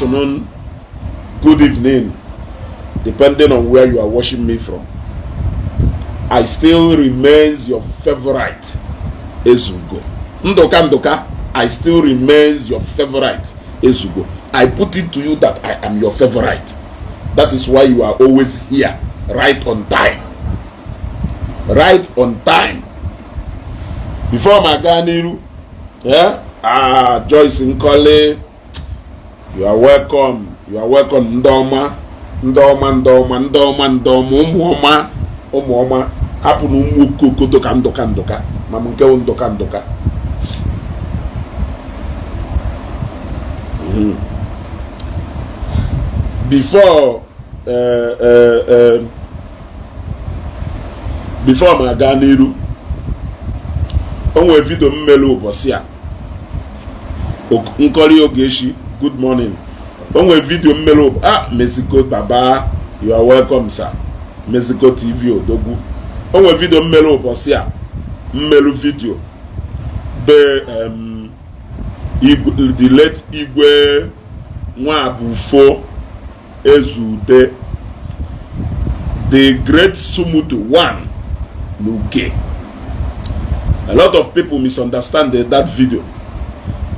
Afternoon, good evening, depending on where you are watching me from. I still remains your favorite, Ezugo. Ndoka Ndoka, I still remains your favorite, Ezugo. I put it to you that I am your favorite. That is why you are always here, right on time. Right on time. Before m gaa n'iru, yeah? Ah, Joyce Nkole, you are welcome. You are welcome, ndị ọma, ndị ọma, ndị ọma, ndị ọma, ndị ọma, ụmụ ọma, ụmụ ọma. Hapụ na ụmụ okooko ka ndụka ndụka, ma m nke wụ ndụka ndụka. Before before m aga n'iru, o nwere video m mere ụbọchị a. Nkọli Ogechi, good morning. O nwere video m mere. Ah, Mexico Baba, you are welcome, sir. Mexico TV Odogwu. O nwere video m mere ụbọchị a, m mere video be the late Igwe Nwabufo Ezude, the great Sumudu one n'Uke. A lot of people misunderstand that video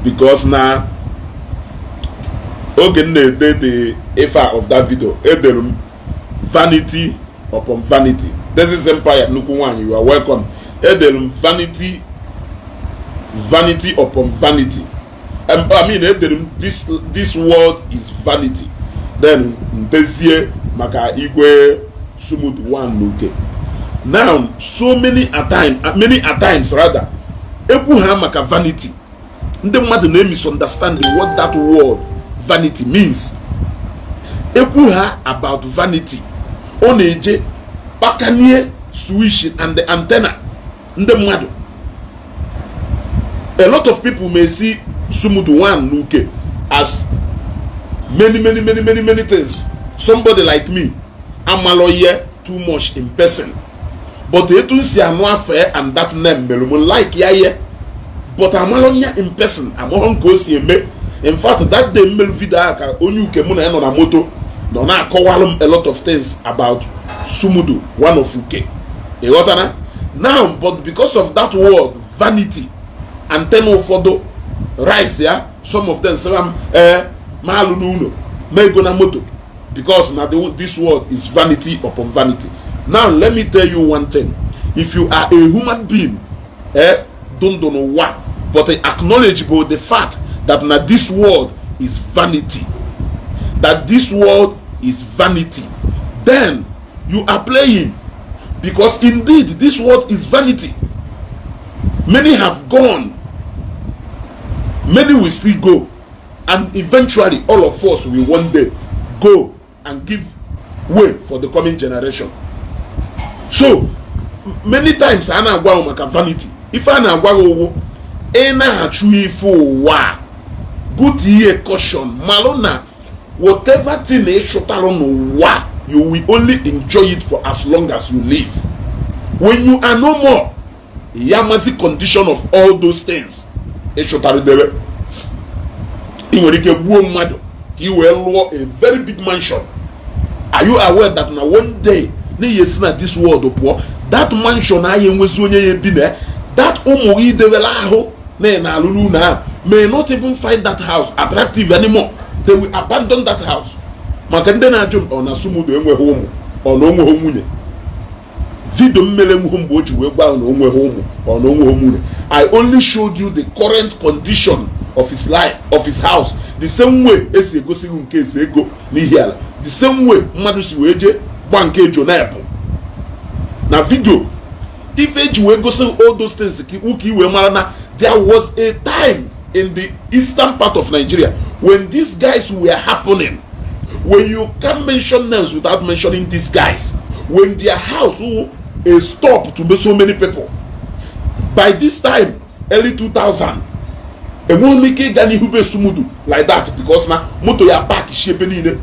because na oge m na-ede the ife of that video, edere m "vanity upon vanity". This is Empire nnukwu nwanyị, you are welcome. Edere m "vanity, vanity upon vanity". I mean, edere m "this world is vanity", then ndezie maka Igwe Sumudu one n'Uke. Now, so many a time, many a times rather, ekwu ha maka vanity, ndị mmadụ na-misunderstand what that word vanity means. Ekwu ha about vanity, ọ na-eje kpakanie switch and the antenna ndị mmadụ. A lot of people may see Sumudu one n'Uke as many, many, many, many, many things. Somebody like me amalọ ihe too much in person, but etu m si anụ afe and that name mere m like ya ihe, but amalọ ya in person, amaghọ nke o si eme. In fact, that day mmelu video ahụ ka onye Uke mụ na ya nọ na moto nọ na-akọwalụ m a lot of things about Sumudu one of Uke. Ị ghọtara now? But because of that word vanity, antenna ụfọdụ rise ya. Some of them sị m ee, ma alụ n'ụlọ, ma ego na moto, because na this world is vanity upon vanity. Now, let me tell you one thing. If you are a human being, don't know what, but acknowledge the fact that na this world is vanity, that this world is vanity, then you are playing, because indeed this world is vanity. Many have gone, many will still go, and eventually all of us will one day go and give way for the coming generation. So many times a na-agwa gị maka vanity, ife a na-agwa gị ụwụ ị na-achụ ife ụwa, good ihe caution malụ na whatever thing ị chụtalụ n'ụwa, you will only enjoy it for as long as you live. When you are no more, ya mazi condition of all those things ị chụtara debe. Ị nwere ike gbuo mmadụ ka ị wee lụọ a very big mansion. Are you aware that na one day n'ihi esi na this world pụọ, that mansion ahụ enwezi onye ya ebi na that? Ụmụ gị idewela ahụ na ị na-alụrụ ụlọ ahụ may not even find that house attractive anymore. They will abandon that house. Maka ndị na-ajụ m, ọ na Sumudo enweghị ụmụ, ọ na onweghị nwunye, video mmele enweghị mgbe o ji wee gwa na o nweghị ụmụ, ọ na o nweghị nwunye. I only showed you the current condition of his life, of his house, the same way esi egosi gị nke eze ego n'ihi ala, the same way mmadụ si wee jee gba nke Jonep na video. Ife eji wee gosi all those things ka ka i wee mara na there was a time in the eastern part of Nigeria when these guys were happening, when you can't mention names without mentioning these guys, when their house wụ a stop to so many people. By this time, early 2000, enweghị m ike ịga n'ihu be Sumudu like that because na moto ya park shi ebe niile.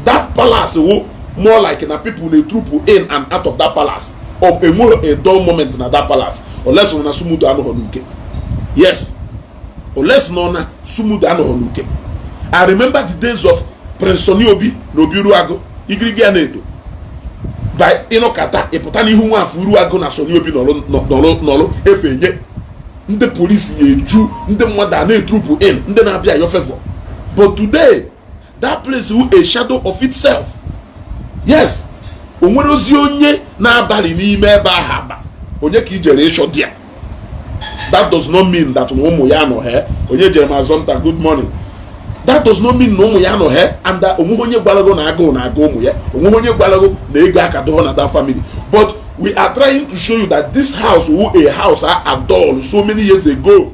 That palace wụ more like na people na troop in and out of that palace. Or enweghị a dull moment na that palace unless na Sumudu anọghọ n'Uke. Yes, unless nọ na Sumudu anọghọ n'Uke. I remember the days of Prince Sonny Obi na Obi Uruagụ, igirigi ya na-edo by ịnọkata ịpụta n'ihu Nwafọ Uruagụ na Sonny Obi nọrọ nọrọ efe nye ndị polisi ya eju, ndị mmadụ a na-etroop in, ndị na-abịa ayọ favor. But today that place wu a shadow of itself. Yes, o nwere ozi onye na-abalị n'ime ebe ahụ aba onye ka ijere ịchọ di ya. That does not mean that na ụmụ ya nọ he. Onye jere m azọnta, good morning. That does not mean na ụmụ ya nọ he and that onweghị onye gwarago na agụụ na-agụ ụmụ ya, onweghị onye gwarago na ego akadụghọ na that family. But we are trying to show you that this house wu a house a adore so many years ago.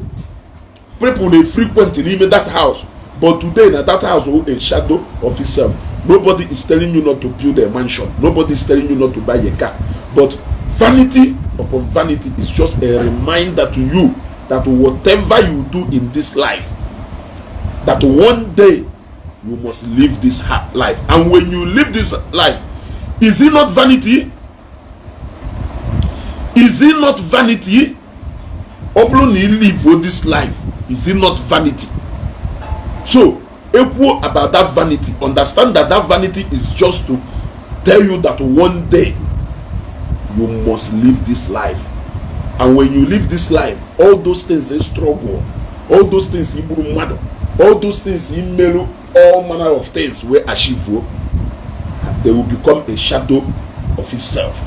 People dey frequent n'ime that house, but today na that house wu a shadow of itself. Nobody is telling you not to build a mansion. Nobody is telling you not to buy a car. But vanity upon vanity is just a reminder to you that whatever you do in this life, that one day you must live this life. And when you live this life, is it not vanity? Is it not vanity? Ọ bụrụ na ị live this life, is it not vanity? So ekwuo about that vanity, understand that that vanity is just to tell you that one day you must live this life. And when you live this life, all those things they struggle, all those things igburu mmadụ, all those things imerụ, all manner of things wey achieve, they will become a shadow of itself.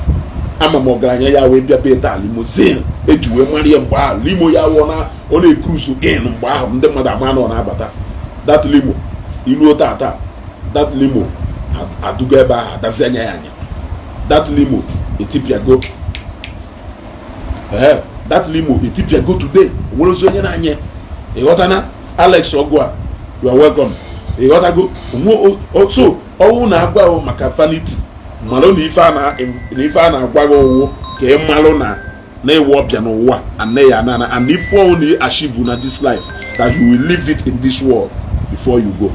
Ama m ọgaranya ya wee bịa bee taa, limousine eji wee mara ya mgbe ahụ, limo ya wụ na ọ na-ecruise in mgbe ahụ, ndị mmadụ ama na ọ na-abata that limo. Iluo tata, that limo adugo ebe ahụ, adazi anya ya anya. That limo etipiago. Ee, that limo etipiago today. Nwere ozi onye na-anya. Ịghọtana? Alex Ọgụ a, you are welcome. Ịghọtago? So ọnwụ na-agwa ahụ maka vanity, malụ na ife a na-agwa gị ụwụ ka ị malụ na na-ewe ọbịa n'ụwa and ya anana, and if only achieve na this life, that you will leave it in this world before you go.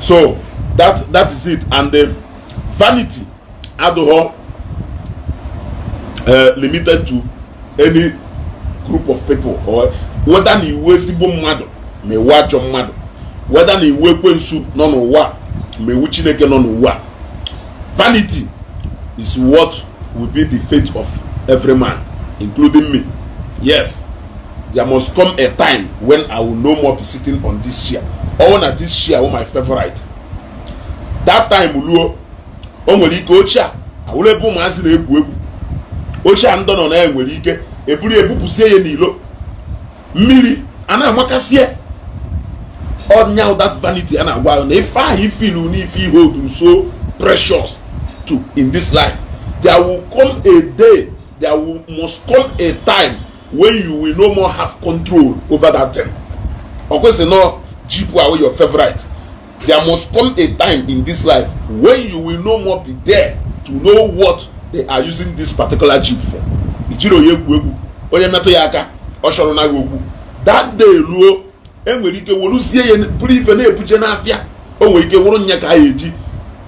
So that is it. And the vanity adịghọ limited to any group of people, or whether na iwu ezigbo mmadụ ma iwu ajọ mmadụ, whether na iwu ekwensu nọ n'ụwa ma iwu Chineke nọ n'ụwa. Vanity is what will be the fate of every man, including me. Yes, there must come a time when I will no more be sitting on this chair. Ọ na this chair wụ my favorite. That time luo, o nwere ike oche a awụrụ ebe ụmụazị na-egwu egwu. Oche a ndọ nọ na ya nwere ike eburu ebupụsie ya n'ilo, mmiri a na-amakasị ọnya. That vanity a na-agwa ahụ na ife ahụ ifilu n'ife ihe odu so precious to in this life, there will come a day, there will must come a time when you will no more have control over that thing. Ọ kwesịrị nọ jeep awụ your favorite. There must come a time in this life when you will no more be there to know what they are using this particular jeep for. Ijiri onye egwu egwu, onye metụ ya aka, ọ chọrọ na gị okwu. That day ruo, enwere ike weruzie ya bụrụ ife na-ebuje n'afịa. O nwere ike wụrụ nya ka a eji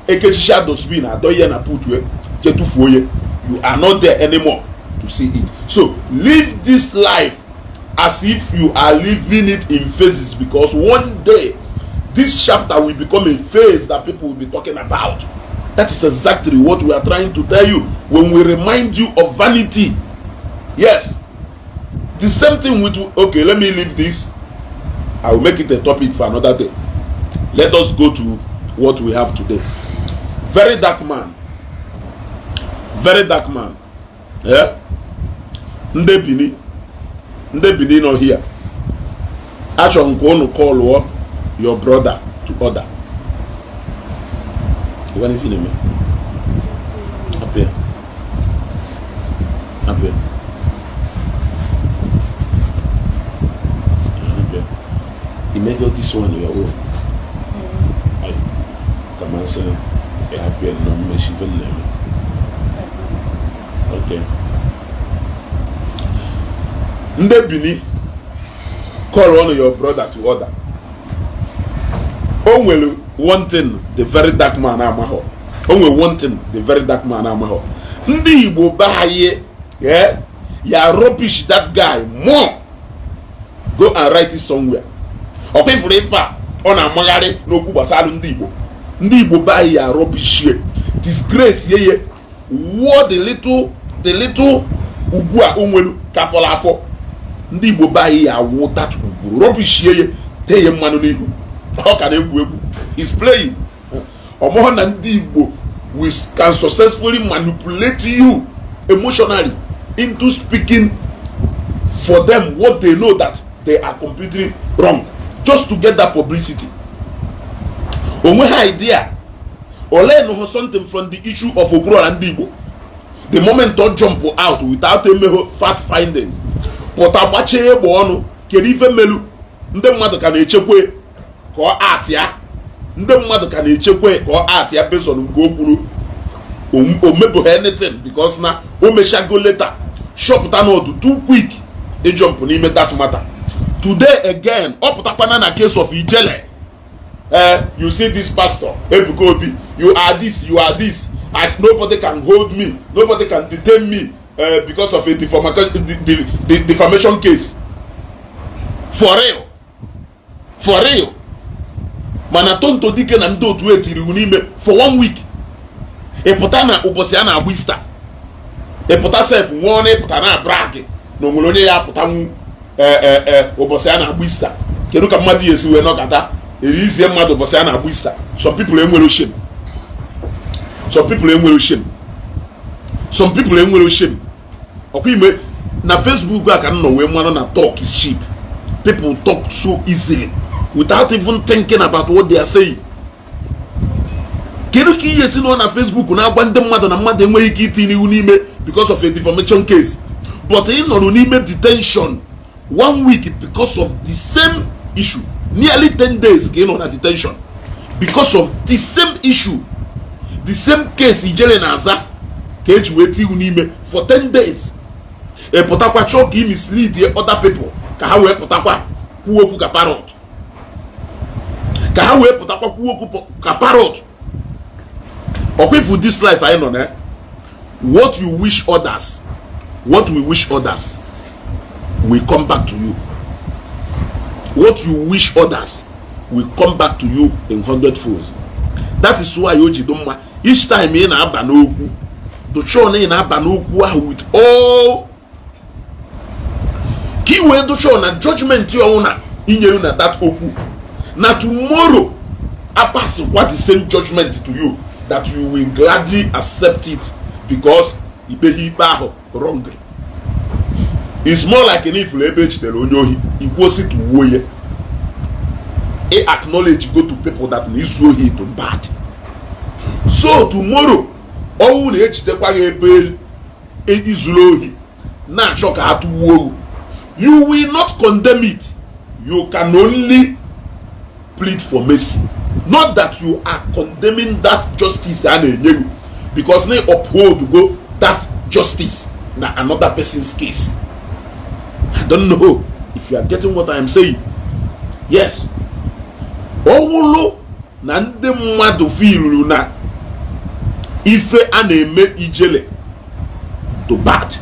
ekechicha dustbin, adọ ihe na putue, je tụfuo ya. You are not there anymore to see it. So live this life as if you are living it in phases, because one day this chapter will become a phase that people will be talking about. That is exactly what we are trying to tell you when we remind you of vanity. Yes, the same thing with, okay, let me leave this. I will make it a topic for another day. Let us go to what we have today. Very Dark Man. Very Dark Man, yeah. Ndị Bini, ndị Bini nọ here, achọrọ m ka unu call your brother to order. Gwana ife ị na-eme. Hapụ ya. Hapụ ya. This one your own. Ka masị ịhapụ ya na mmechi ife m na-eme. Okay. Ndị Bini, call one of your brother to order. O nwere one thing the very dark man amaghọ. O nwere one thing the very dark man amaghọ. Ndị Igbo be anyị, yeah, ya rubbish that guy more. Go and write it somewhere. Ọkwa ifuru ife a ọ na-amagharị n'okwu gbasara ndị Igbo. Ndị Igbo be anyị ya rubbish ye, disgrace ye ye, wụọ the little ugwu a o nwere ka fọrọ afọ. Ndị Igbo be anyị ya awụ that ugwu, rubbish ye ye, tee ya mmanụ n'ihu. Ọ ka na-egwu egwu. He's playing. Ọmụhụ na ndị Igbo, we can successfully manipulate you emotionally into speaking for them what they know that they are completely wrong, just to get that publicity. Onwe ha idea ole nụhụ something from the issue of Okwuluora ndị Igbo. The moment ọ jump out without emeghe fact findings, pụta gbachie egbe ọnụ, kedu ife melu? Ndị mmadụ ka na-echekwa ka ọ at ya. Ndị mmadụ ka na-echekwa ka ọ at ya based on nke o kwuru. O mebụghị anything because na o mechago later chọpụta na ọdụ too quick ịjump n'ime that matter. Today again, ọ pụtakwana na case of Ijele. You see this pastor Ebuka Obi, you are this, you are this, and nobody can hold me, nobody can detain me because of a the defamation case. For real, for real. Mana Tonto Dike na ndị otu etiri iwu n'ime for one week. Ịpụta na ụbọchị a na-agba Easter, ịpụta sef nwụọ na ịpụta na brag na onwere onye ya apụtanwu ụbọchị a na-agba Easter. Kedu ka mmadụ ya esi wee nọkọta erizie mmadụ ụbọchị a na-agba Easter? Some people enwere shame. Some people enwere shame. Some people enwere shame. Ọkwa ime na Facebook a ka m nọ wee mara na talk is cheap. People talk so easily without even thinking about what they are saying. Kedu ka ihe si nọ na Facebook na-agwa ndị mmadụ na mmadụ enweghị ike itinye iwu n'ime because of a defamation case, but ị nọrọ n'ime detention one week because of the same issue? Nearly 10 days ka ị nọ na detention because of the same issue, the same case Ijele na-aza ka eji wee tie iwu n'ime for 10 days. Ị pụtakwa chọọ ka ị mislead other people ka ha wee pụtakwa kwuo okwu ka parrot, ka ha wee pụtakwa kwuo okwu ka parrot. Ọkwa ifu this life anyị nọ na, what you wish others, what we wish others will come back to you. What you wish others will come back to you in hundred folds. That is why o ji dị mma, each time ị na-aba n'okwu, dụchọọ na ị na-aba n'okwu ahụ with all ka ị wee dụchọọ na judgment ọnwụ na inyere na that okwu na tomorrow apassikwa the same judgment to you, that you will gladly accept it because ikpeghị ikpe ahụ wrongly. It's more like na ifuru ebe ejidere onye ohi, ikwuosi tụwuo ya. I acknowledge go to people that na izu ohi to bad. So tomorrow, ọnwụ na-ejidekwa gị ebe izuru ohi na-achọ ka a tụwuo ohu, you will not condemn it. You can only plead for mercy, not that you are condemning that justice a na-enye you, because na uphold go that justice na another person's case. I don't know if you are getting what I am saying. Yes, ọ wụlụ na ndị mmadụ filuru na ife a na-eme Ijele to bad,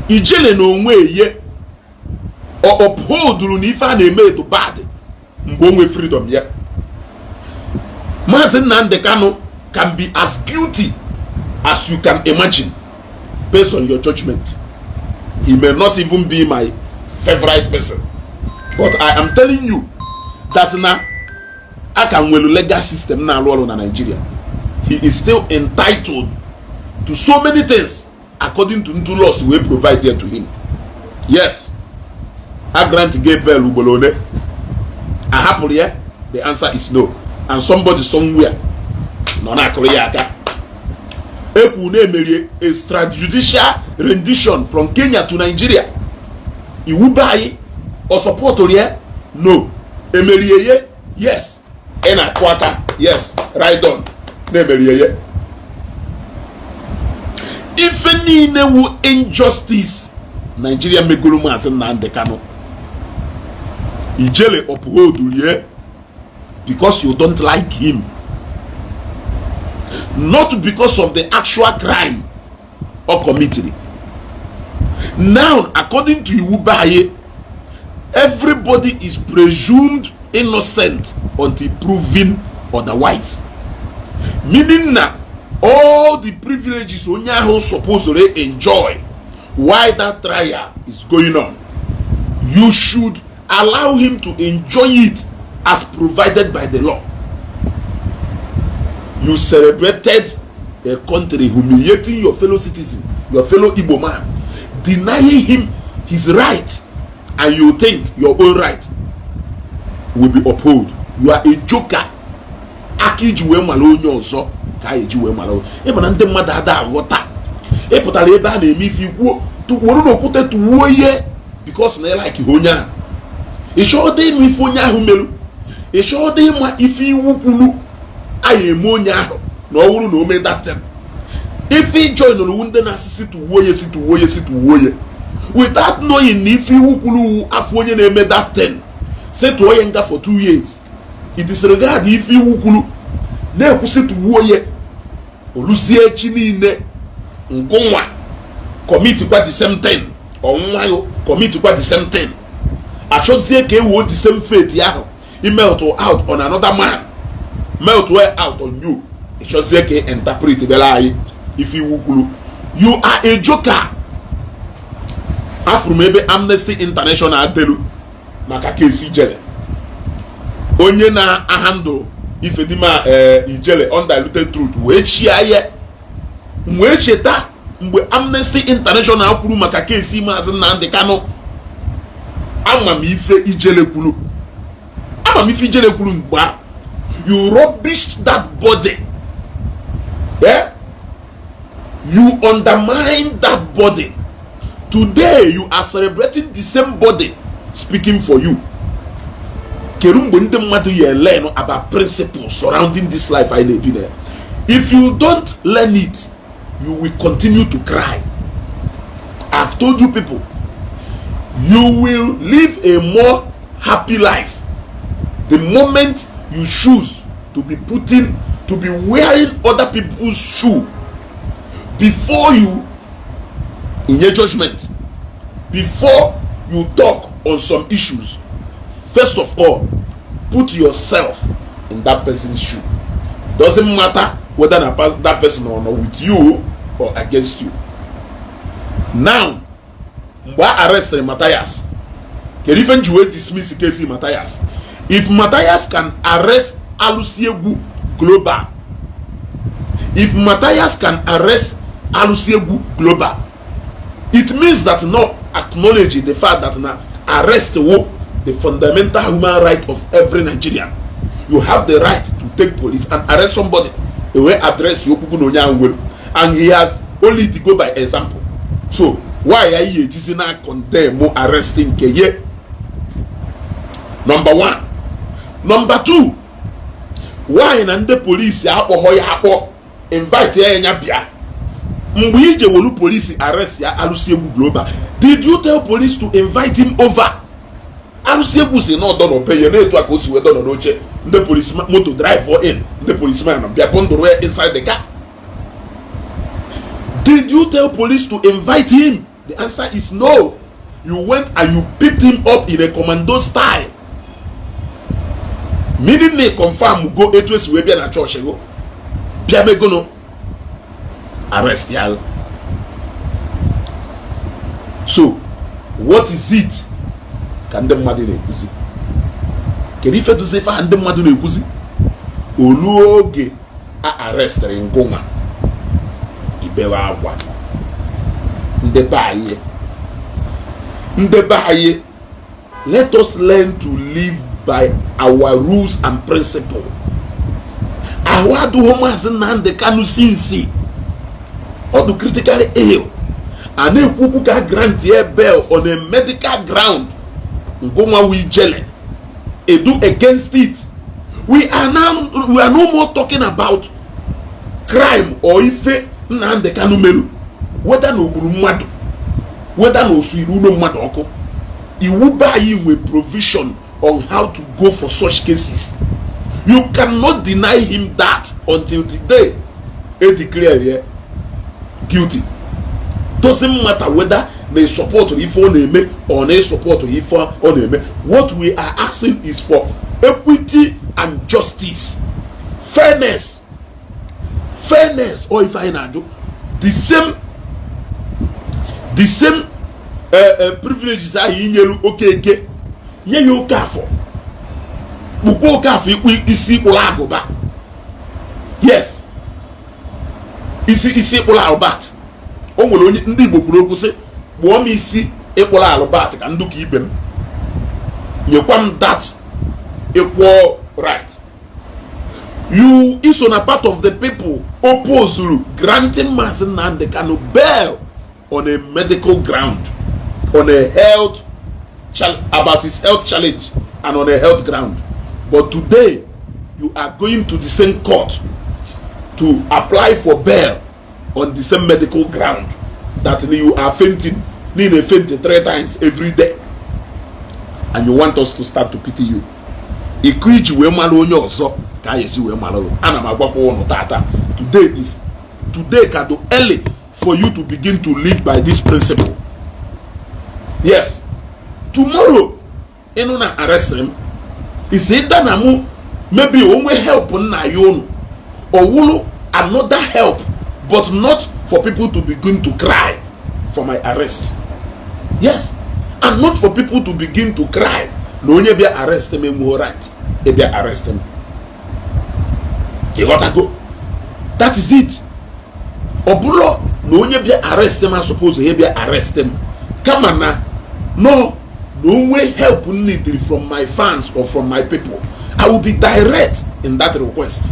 Ijele na onwe ye ọ upholduru na ife a na-eme to bad mgbe o nwe freedom ya. Maazị Nnamdi Kanu can be as guilty as you can imagine based on your judgment. He may not even be my favorite person, but I am telling you that na a ka nwere legal system na-arụ ọrụ na Nigeria. He is still entitled to so many things according to ntu laws wey provide there to him. Yes, a grant gave bail ugboro one, ahapụrụ ya? The answer is no. And somebody somewhere nọ na-akụrụ ya aka. Ekwu na-emerie extrajudicial rendition from Kenya to Nigeria. Iwu be anyị ọ supportụrụ ya? No. Emerie ye? Yes, ị na-akụ aka. Yes, right on, na-emerie ye. Ife niile wu injustice Nigeria megoro Maazị Nnamdi Kanu, Ijele uphold rie because you don't like him, not because of the actual crime or committed. Now, according to iwu be anyị, everybody is presumed innocent until proven otherwise, meaning na all the privileges onye ahụ supposed to enjoy while that trial is going on, you should allow him to enjoy it as provided by the law. You celebrated a country humiliating your fellow citizen, your fellow Igbo man, denying him his right, and you think your own right will be upheld. You are a joker. Aka iji wee mara onye ọzọ ka a eji wee mara ịma na ndị mmadụ ada aghọta. Ị pụtara ebe a na-eme ife, ikwuo were na okwute tụwuo ihe because na ị like onye ahụ. Ị chọọdị ịnụ ife onye ahụ merụ? Ị chọọdị ịma ife iwu kwuru anyị eme onye ahụ na ọ bụrụ na o mee that thing? Ife ijoin nụrụ ndị na-asị si tụwuo ya, si tụwuo ya, si tụwuo ya, without knowing na ife iwu kwuru wu afọ onye na-eme that thing, si tụọ ya nga for 2 years. It disregard ife iwu kwuru, na-ekwusị tụwuo ya. Olusie echi niile, ngụnwa commit kwa the same thing, ọnwa yo commit kwa the same thing, achọzie ka e wuo the same fate ahụ i mete out on another man, mete out on you. Ịchọzie ka interpret bịara anyị ife iwu kwuru. You are a joker. Afụrụ m ebe Amnesty International delu maka case Ijele. Onye na-aha ndụ ifedima Ijele Undiluted Truth wee chia ya, wee cheta mgbe Amnesty International kwuru maka case Maazị Nnamdi Kanu. Ama m ife Ijele kwuru, ama m ife Ijele kwuru mgbe ahụ. You rubbish that body, yeah? You undermine that body. Today you are celebrating the same body speaking for you. Kedu mgbe ndị mmadụ ya learn about principles surrounding this life anyị na-ebi na ya? If you don't learn it, you will continue to cry. I've told you people, you will live a more happy life the moment you choose to be wearing other people's shoe before you in your judgment, before you talk on some issues. First of all, put yourself in that person's shoe. Doesn't matter whether that person or not with you or against you. Now, mgbe a arrested Matthias, kedu ife nji wee dismiss case Matthias? If Matthias can arrest Alusiegwu Global, if Matthias can arrest Alusiegwu Global, it means that no acknowledge the fact that na arrest wo the fundamental human right of every Nigerian. You have the right to take police and arrest somebody. Ewee address okwukwu na onye ahụ nwere, and he has only to go by example. So why anyị ejizi na condemn arrest nke ye? Number one. Number two, why na ndị polisi akpọghọ ya akpọ, invite ya, ya bịa? Mgbe ije wolu polisi arrest ya Alụsị Egwu Global, did you tell police to invite him over? Alụsị Egwu si na ọdọ n'obe ya na-etu a ka o si wee dọ n'oche, ndị polisi moto drive in, ndị policeman bịa bundle ya inside the car. Did you tell police to invite him? The answer is no. You went and you picked him up in a commando style, meaning na confirm go etu esi wee bịa na chọọchị go bịa megono arrest ya. So what is it ka ndị mmadụ na-ekwuzi? Kedu ife dozi ife ha ndị mmadụ na-ekwuzi? Olu oge a arrestịrị ngụnwa, ibewe akwa. Ndị be anyị, ndị be anyị, let us learn to live by our rules and principle. Ahụ adụghị Maazị Nnamdi Kanu since ọ dị critically ill. A na-ekwu okwu ka grant ya bail on a medical ground. Ngụnwa wu Ijele. Edu against it. We are no more talking about crime or ife Nnamdi Kanu meru, whether na ogburu mmadụ, whether na osu iru ụlọ mmadụ ọkụ. Iwu be anyị nwe provision on how to go for such cases. You cannot deny him that until the day e declare ya guilty. Doesn't matter whether na support ife ọ na-eme or na support ife ọ na-eme. What we are asking is for equity and justice, fairness, fairness. Or ife anyị na-ajụ, the same privileges ahụ inyelu Okeke, nye ya Okafọ, kpukwa Okafọ ikpu isi ịkpụrụ agụba. Yes, isi ịkpụrụ alụbat. O nwere onye ndị Igbo kwuru okwu sị, "Kpụọ m isi ịkpụrụ alụbat ka ndụ ka ibe m, nyekwa m that equal right." You iso na part of the people opposed granting Maazị Nnamdi Kanu bail on a medical ground, on a health about his health challenge and on a health ground, but today you are going to the same court to apply for bail on the same medical ground that you are fainting, need a faint three times every day, and you want us to start to pity you. Iko iji wee mara onye ọzọ ka anyị esi wee mara. Ana m agwakwa ụnụ tata, today is today ka do early for you to begin to live by this principle. Yes, tomorrow ịnụ na arrest m is either na mụ maybe onwe help nna ya ụnụ owulu another help, but not for people to begin to cry for my arrest. Yes, and not for people to begin to cry na onye bịa arrest m enweghị right ịbịa arrest m. Ịghọtago? That is it. Ọ bụrụ na onye bịa arrest m suppose ya bịa arrest m, kama na no na onwe help needed from my fans or from my people, I will be direct in that request.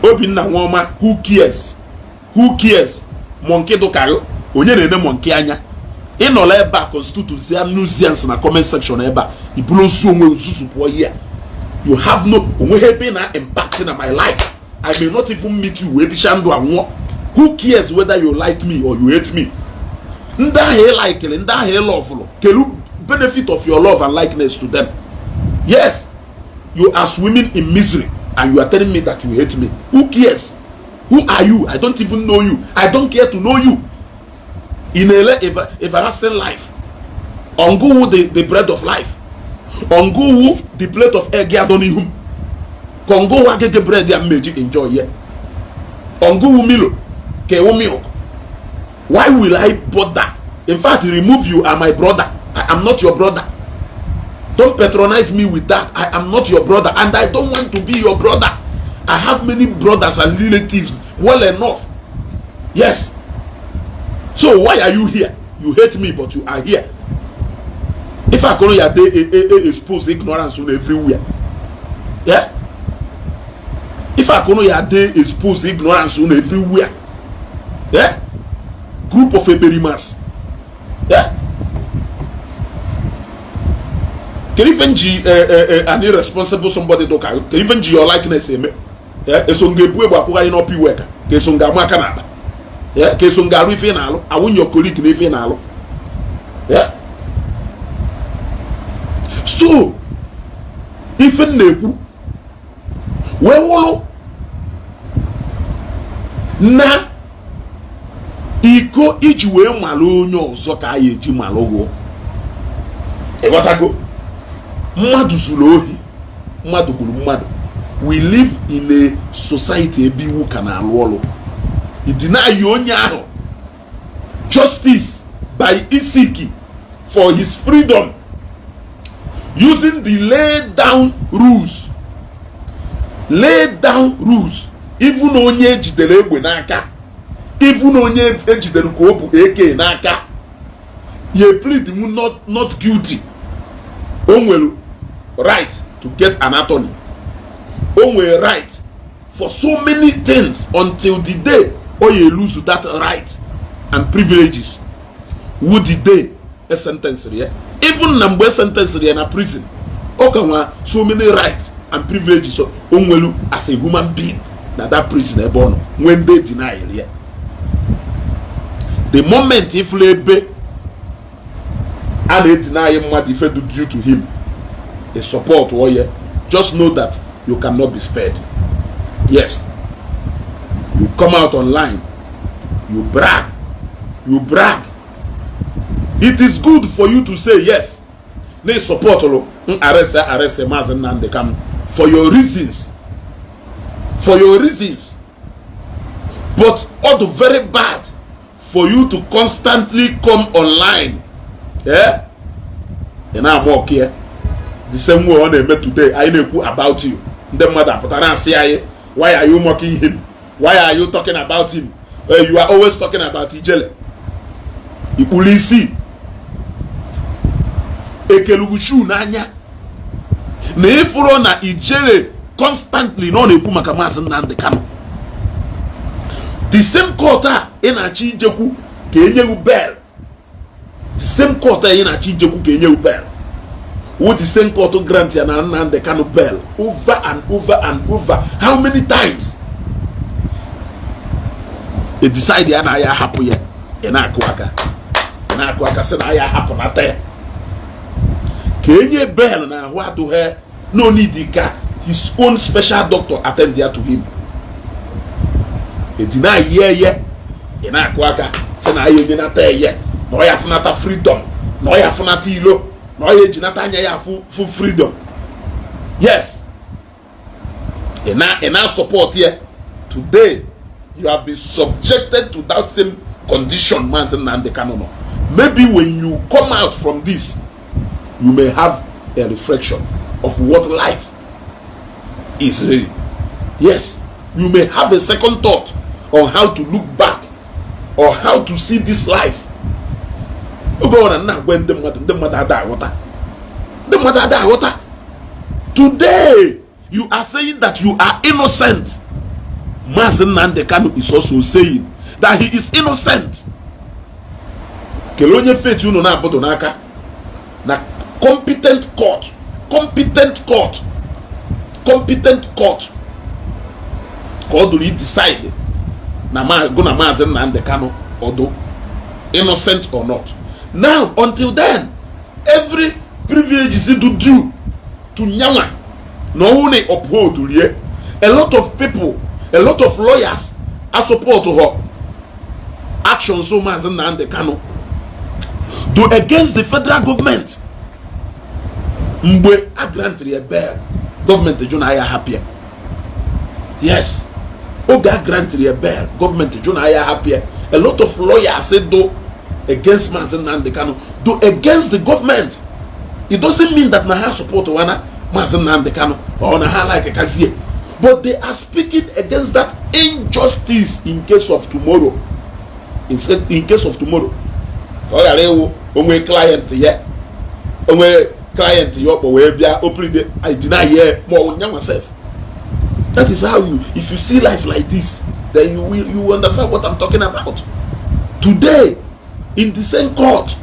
Obinna Nwoma, who cares? Who cares? Monkey dụkarị onye na-ene monkey anya. Ịnọrọ ebe a constitute nuisance na comment section ebe a, iburu ozu onwe nzuzu pụọ here. You have no onweghị ebe ị na impact na my life. I may not even meet you wee bicha ndụ anwụọ. Who cares whether you like me or you hate me? Ndị ahụ ị likere, ndị ahụ ị loveụrụ, kelu benefit of your love and likeness to them? Yes, you are swimming in misery and you are telling me that you hate me. Who cares? Who are you? I don't even know you. I don't care to know you. Ị na-ele everlasting life ọngụwụ the bread of life, ọngụwụ the plate of egg ya dọ n'ihu m, ka ọngụwụ agịgị bread ya mmeji enjoy ya, ọngụwụ Milo ka ewu milk. Why will I bother? In fact, remove "you are my brother". I am not your brother. Don't patronize me with that. I am not your brother and I don't want to be your brother. I have many brothers and relatives well enough. Yes, so why are you here? You hate me, but you are here. If I come ya dey expose ignorance una everywhere. Yeah, if I come ya dey expose ignorance una everywhere. Yeah, group of ekperimas. Yeah, kedu ife nji an irresponsible somebody dụka? Kedu ife nji your likeness eme? Eso nga ebu egbe akwụgharị n'ọpụ iwe ka eso nga ama aka n'akpa ka eso nga arụ ife ị na-alụ awụnye okolik na ife ị na-alụ. So ife m na-ekwu wee wụrụ na iko iji wee malụ onye ọzọ ka a ya eji malụ gụ. Ịghọtago? Mmadụ zuru ohi, mmadụ gburu mmadụ. We live in a society ebe iwu ka na-alụ ọrụ. Idinayi onye ahụ justice by isiki for his freedom using the laid down rules, laid down rules. Even onye ejidere egbe n'aka, even onye ejidere ka o bụ AK n'aka ya plead mu not guilty, o nwere right to get an attorney. O nwere right for so many things until the day o ya lose that right and privileges wu the day a sentence ya. Even na mgbe sentence ya na prison, ọ ka nwa so many rights and privileges o nwelu as a human being na that prison ebe ọ nọ nwee ndị deny ya. The moment ifulu ebe a na-edeny mmadụ ife do due to him, a support oye, just know that you cannot be spared. Yes, you come out online, you brag, you brag. It is good for you to say yes na support arrest Maazị Nnamdi Kanu for your reasons, for your reasons, but all very bad for you to constantly come online, eh, ị na-ama ọkụ ya the same way ọ na-eme today. Anyị na-ekwu about you, ndị mmadụ apụta na-asị anyị, "Why are you mocking him? Why are you talking about him? You are always talking about Ijele." Ikpuru isi ekeluguchu n'anya na ịfụrụ na Ijele constantly na ọ na-ekwu maka Maazị Nnamdi Kanu. The same court a ị na-achọ ijekwu ka enyewu bail, the same court a ị na-achọ ijekwu ka enyewu bail wo the same court grant ya na Nnamdi Kanu bail over and over and over. How many times e decide ya na ya ahapụ ya, ị na-akụ aka, ị na-akụ aka sị na ya ahapụnata ya ka enye bail na ahụ adụghị. No need ka his own special doctor attend ya to him. Edina ye ye, ị na-akụ aka sị na ya enyenata ya na ọ ya afụnata freedom, na ọ ya afụnata ilo, na ọ ya ejinata anya ya afụ fu freedom. Yes, ị na support ya. Today you have been subjected to that same condition Maazị Nnamdi Kanu nọ. Maybe when you come out from this, you may have a reflection of what life is really. Yes, you may have a second thought on how to look back or how to see this life. Oge ọ na nna agwa ndị mmadụ, ndị mmadụ ada aghọta, ndị mmadụ ada aghọta. Today you are saying that you are innocent. Maazị Nnamdi Kanu is also saying that he is innocent. Kelee onye faith unu na-abụdụ n'aka na competent court, competent court, competent court ka ọ dụrụ decide na gụ na Maazị Nnamdi Kanu ọdụ innocent or not. Now, until then, every privilege is due to nyanwa na ọnwụ na uphold rie. A lot of people, a lot of lawyers a support her actions. So Maazị Nnamdi Kanu do against the federal government. Mgbe a grantịrị ya bail, gọọmenti jụ na ya hapụ ya. Yes, oge a grantịrị ya bail, gọọmenti jụ na ya hapụ ya. A lot of lawyers do against Maazị Nnamdi Kanu, do against the government. It doesn't mean that na ha support wana Maazị Nnamdi Kanu or na ha like kazie, but they are speaking against that injustice in case of tomorrow, in case of tomorrow, ka ọ ghara ịwụ onwe client ya, onwe client ya ọkpọ wee bịa opride I deny ya ma ọ nyanwa sef. That is how you, if you see life like this, then you will understand what I'm talking about. Today, in the same court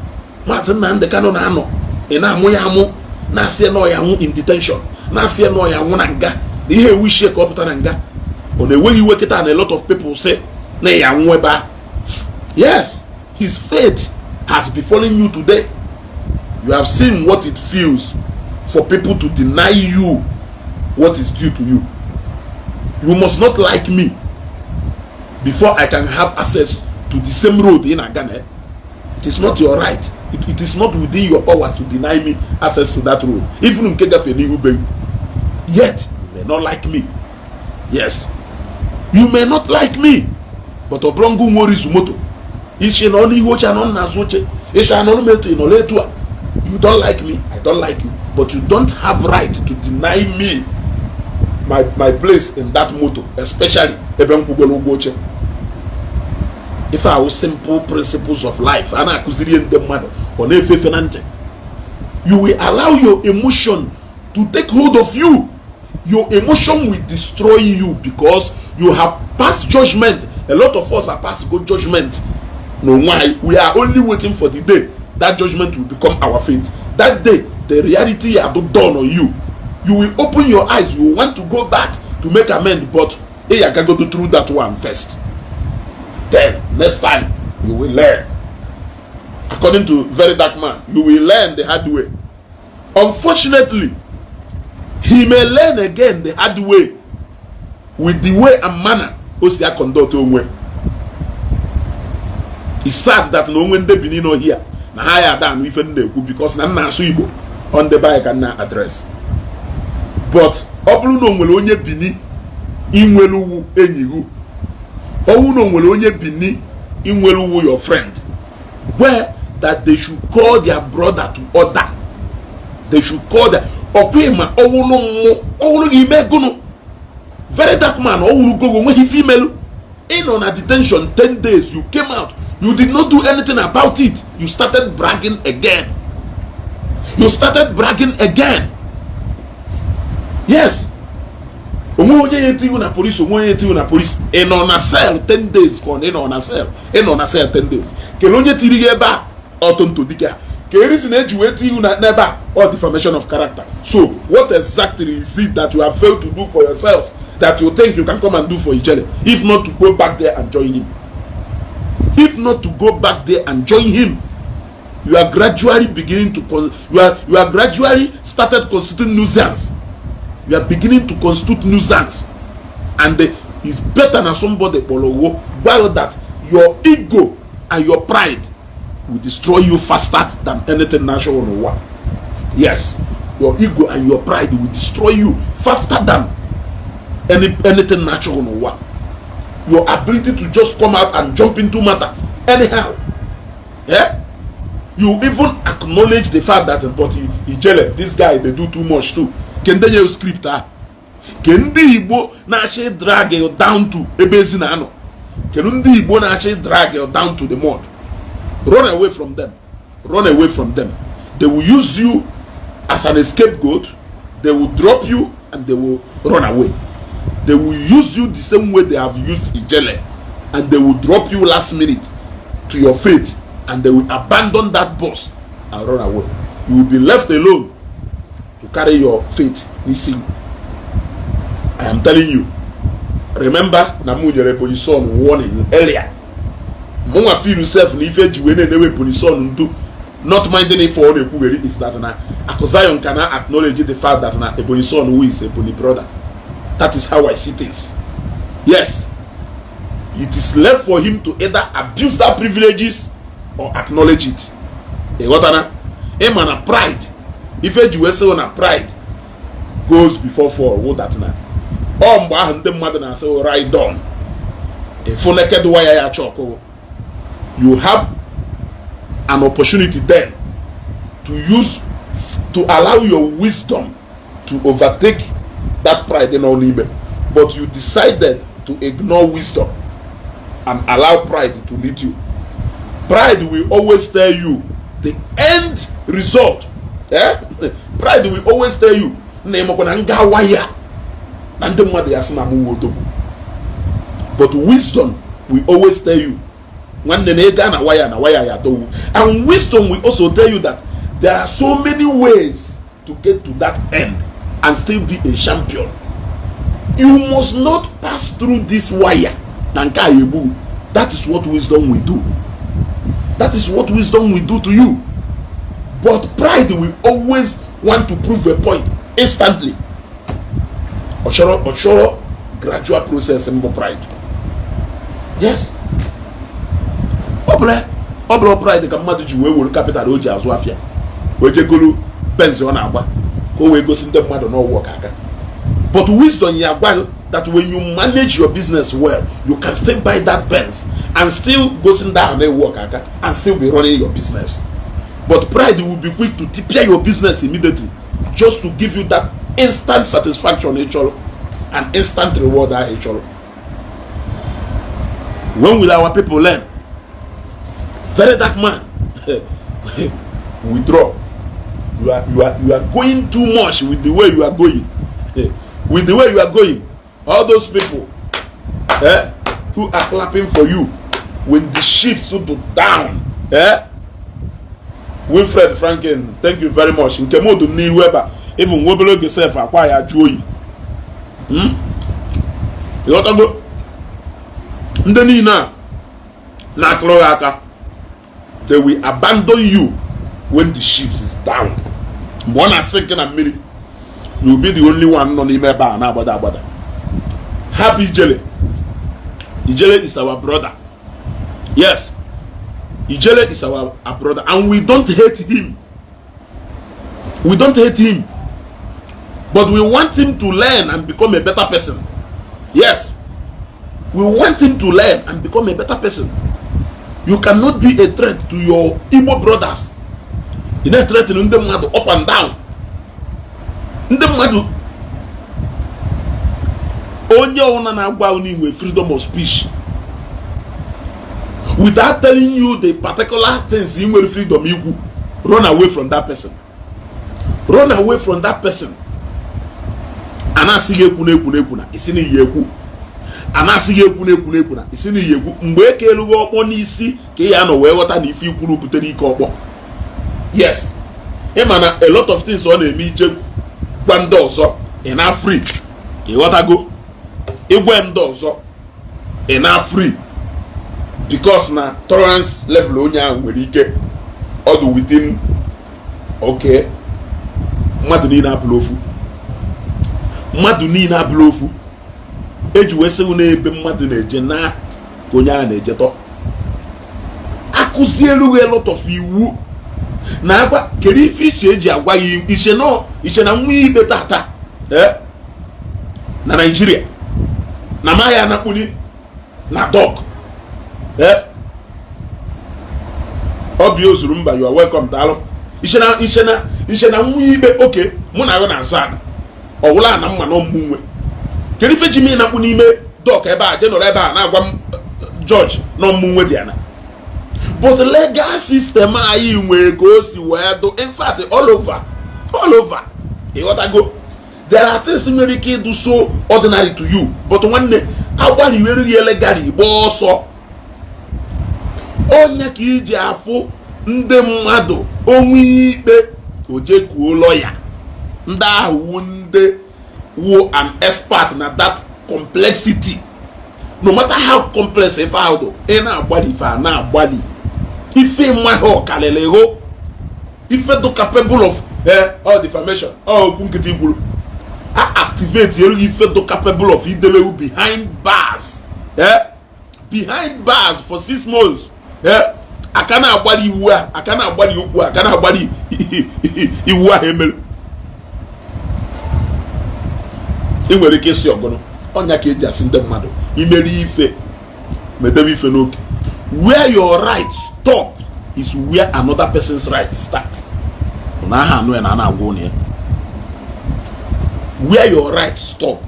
Maazị Nnamdi Kanu na-anọ, ị na-amụ ya amụ, na-asị ya na ọ ya nwụ in detention, na-asị ya na ọ ya nwụ na nga, na ihe ewu ishie ka ọ pụta na nga. Ọ na-enweghị iwe kịta na a lot of people say na ya nwụ ebe ahụ. Yes, his fate has befallen you today. You have seen what it feels for people to deny you what is due to you. You must not like me before I can have access to the same road in Agane. It is not your right. It is not within your powers to deny me access to that road. Even nke gafe n'ihu be. Yet, you may not like me. Yes. You may not like me. But ọ bụrụ ngụ nwere izu moto. Iche nọ n'ihu oche anọ n'azụ oche. Iche anọ n'etu ị nọ n'etu a. You don't like me, I don't like you. But you don't have right to deny me my place in that motor, especially ebe m kwugoro ụgwọ oche. Ife ahụ, simple principles of life a na-akụziri ndị mmadụ, ọ na-efe efe na ntị. You will allow your emotion to take hold of you. Your emotion will destroy you because you have passed judgment. A lot of us are passed good judgment n'onwe anyị. We are only waiting for the day That judgment will become our fate. That day the reality ya do dawn on you, you will open your eyes, you will want to go back to make amend, but ị ya go through that one first. Then next time you will learn. According to Very Dark Man, you will learn the hard way. Unfortunately, he may learn again the hard way with the way and manner o si conduct onwe. It's sad that na onwe ndị Benin nọ here na ha ya ada anụ ife m na-ekwu, because na m na-asụ Igbo on the be ka na address. But ọ bụrụ na o nwere onye Bini inwere uwu enyi gị, ọwụ na o nwere onye Bini inwere uwu your friend, where that they should call their brother to order. They should call their ọkwa ma ọwụrụ mmụ ọwụrụ gị ime gụnụ. Very Dark Man, ọwụrụ gogo nweghị ife imelu. Ị nọ na detention 10 days, you came out, you did not do anything about it. You started bragging again. You started bragging again. Yes, onwe onye ya etiwu na police, onwe onye etiwu na police. Ị nọ na cell 10 days, ka ọ na ị nọ na cell, ị nọ na cell 10 days. Kelee onye tiri gị ebe a ọtụntụ dike ka erisi na-eji wee ti na n'ebe a or defamation of character. So what exactly is it that you have failed to do for yourself that you think you can come and do for Ijele, if not to go back there and join him? If not to go back there and join him. You are gradually beginning to you are gradually started constituting nuisance. You are beginning to constitute nuisance, and it's better na somebody kpọrọ gwa that your ego and your pride will destroy you faster than anything natural n'ụwa. Yes, your ego and your pride will destroy you faster than anything natural n'ụwa. Your ability to just come out and jump into matter anyhow, yeah. You even acknowledge the fact that, but Ijele, this guy dey do too much too. Kende nye script a ke ndị Igbo na-achị drag you down to ebe ezi na anọ. Kedu ndị Igbo na-achị drag you down to the mud? Run away from them. Run away from them. They will use you as an scapegoat. They will drop you and they will run away. They will use you the same way they have used Ijele, and they will drop you last minute to your fate, and they will abandon that bus and run away. You will be left alone to carry your fate n'isi. I am telling you. Remember na mụ nyere Ebonyi Son warning earlier. Mụnwa feel self na ife eji wee na-enewe Ebonyi Son ndu, not minding ife ọ na-ekwugheri, is that na Akụ Zion can acknowledge the fact that na Ebonyi Son who is Ebonyi brother. That is how I see things. Yes, it is left for him to either abuse that privileges or acknowledge it. Ịghọtana? Ịma na pride, ife eji wee sị na pride goes before fall wụ that na ọ mgbe ahụ ndị mmadụ na-asị ride on efu naked wire ya chọkụ. You have an opportunity then to use to allow your wisdom to overtake that pride nọ n'ime, but you decided to ignore wisdom and allow pride to lead you. Pride will always tell you the end result, eh? Pride will always tell you na ịmakwa na nga waya na ndị mmadụ ya sị na mụ odogwu, but wisdom will always tell you, nwanne, na ị na waya na waya ya adọwu. And wisdom will also tell you that there are so many ways to get to that end and still be a champion. You must not pass through this wire na nke a egbu. That is what wisdom will do. That is what wisdom will do to you. But pride will always want to prove a point instantly. Ọ chọrọ gradual process mbụ pride. Yes, ọ bụrụ pride ka mmadụ ji wee were capital o ji azụ afịa wee jegoro Benz ọ na-agba ka o wee gosi ndị mmadụ n'ọwụ ọka aka. But wisdom ya gwa gị that when you manage your business well, you can still buy that Benz and still gosi ndị ahụ na-ewu ọka aka and still be running your business. But pride will be quick to tipia your business immediately, just to give you that instant satisfaction ị chọrọ and instant reward ahụ ị chọrọ. When will our people learn? Very Dark Man, withdraw. You are going too much. With the way you are going, with the way you are going, all those people, eh, who are clapping for you, when the ship settle down, eh, Wilfred Franklin, thank you very much. Nke m dum n'ihu ebe a, even nwa obere oge sef, akwa ya jụọ oyi. Ịghọtago? Ndị niile a na-akụrụ gị aka, they will abandon you when the ship is down. Mgbe ọ na-asị nke na mmiri, you will be the only one nọ n'ime ebe a na-agbada agbada. Happy Ijele. Ijele is our brother. Yes, Ijele is our brother, and we don't hate him. We don't hate him, but we want him to learn and become a better person. Yes, we want him to learn and become a better person. You cannot be a threat to your Igbo brothers. Ị na-threaten ndị mmadụ up and down. Ndị mmadụ, onye ọbụla na-agwa unu inwe freedom of speech without telling you the particular things ị nwere freedom ikwu, run away from that person. Run away from that person. A na-asị gị ekwu na ekwu na ekwu na isi na iyi ekwu. A na-asị gị ekwu na ekwu na ekwu na isi na iyi ekwu. Mgbe e kelughị ọkpọ n'isi ka ị ya nọ wee ghọta na ife ikwuru butere ike ọkpọ. Yes, ịma na a lot of things ọ na-eme, ije gwa ndị ọzọ, ị na free. Ịghọtago? Ịgwa ndị ọzọ, ị na free, because na tolerance level onye ahụ nwere ike ọ dị within. Okay, mmadụ niile abụla ofu. Mmadụ niile abụla ofu. Eji wee sịghị n'ebe mmadụ na-eje na ka onye ahụ na-ejetọ. Akụzielu gị a lot of iwu na agwa. Kedu ife iche eji agwa gị iche nọ iche na nwa ikpe tata na Naijiria na maghị anakpuli na dock? Ọbịa ozuru mba, you are welcome. Daalụ. Iche na iche na iche na nwa ikpe oke mụ na agụ na-azụ ana ọwụla na mma nọ mgbu nwe. Kedu ife ji m ịnakpu n'ime dock ebe a, je nọrọ ebe a na-agwa m jọji nọ mgbu nwe dị ana? But legal system anyị nwee ka o si wee dụ. In fact, all over, all over. Ịghọtago? There are things nwere ike ịdụ so ordinary to you, but nwanne, agbalịwere ya legally, gba ọsọ. Onye ka iji afụ ndị mmadụ onwe ikpe ojekuo lọya, ndị ahụ wu ndị wu an expert na that complexity. No matter how complex ife ahụ dị, ị na-agbalị ife a na-agbalị ife mmaghị ọkalịlị hụ ife dị capable of all defamation, ọ okwu nkịtị kwuru a activate elu ife dị capable of idebewu behind bars, behind bars for 6 months. Aka na-agbalị iwu a, aka na-agbalị okwu a, aka na-agbalị iwu ahụ emere. Ị nwere ike ịsị ọgụnụ ọnya ka eji asị ndị mmadụ imeri ife medebe ife n'oge. Where your right stop is where another person's right start. Na aha anụ ya na a na-agwa ụnụ ya, where your right stop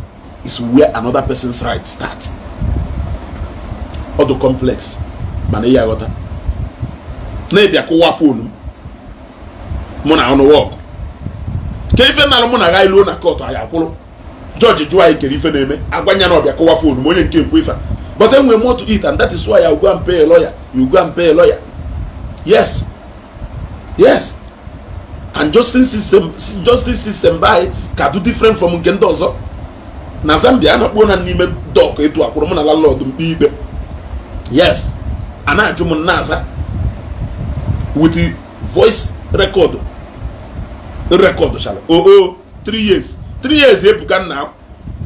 is where another person's right start. Ọ dị complex, mana ị ya aghọta. Na-ebịa kụwa phone m mụ na ọnụ wọk ka ife nara mụ na agha iluo na court, anyị akwụrụ jọji jụọ anyị kere ife na-eme, agwanya na ọbịa kụwa phone m. Onye nke ekwu ife a, but enwere more to it, and that is why I go and pay a lawyer. You go and pay a lawyer. Yes, and justice system by ka do different from nke ndị ọzọ. Na Zambia, a na-akpọ na n'ime dock etu akwụrụ mụ na landlord mkpe ikpe. Yes, a na-ajụ m na-aza with the voice record. Record chara o 3 years, 3 years ebuka. Nna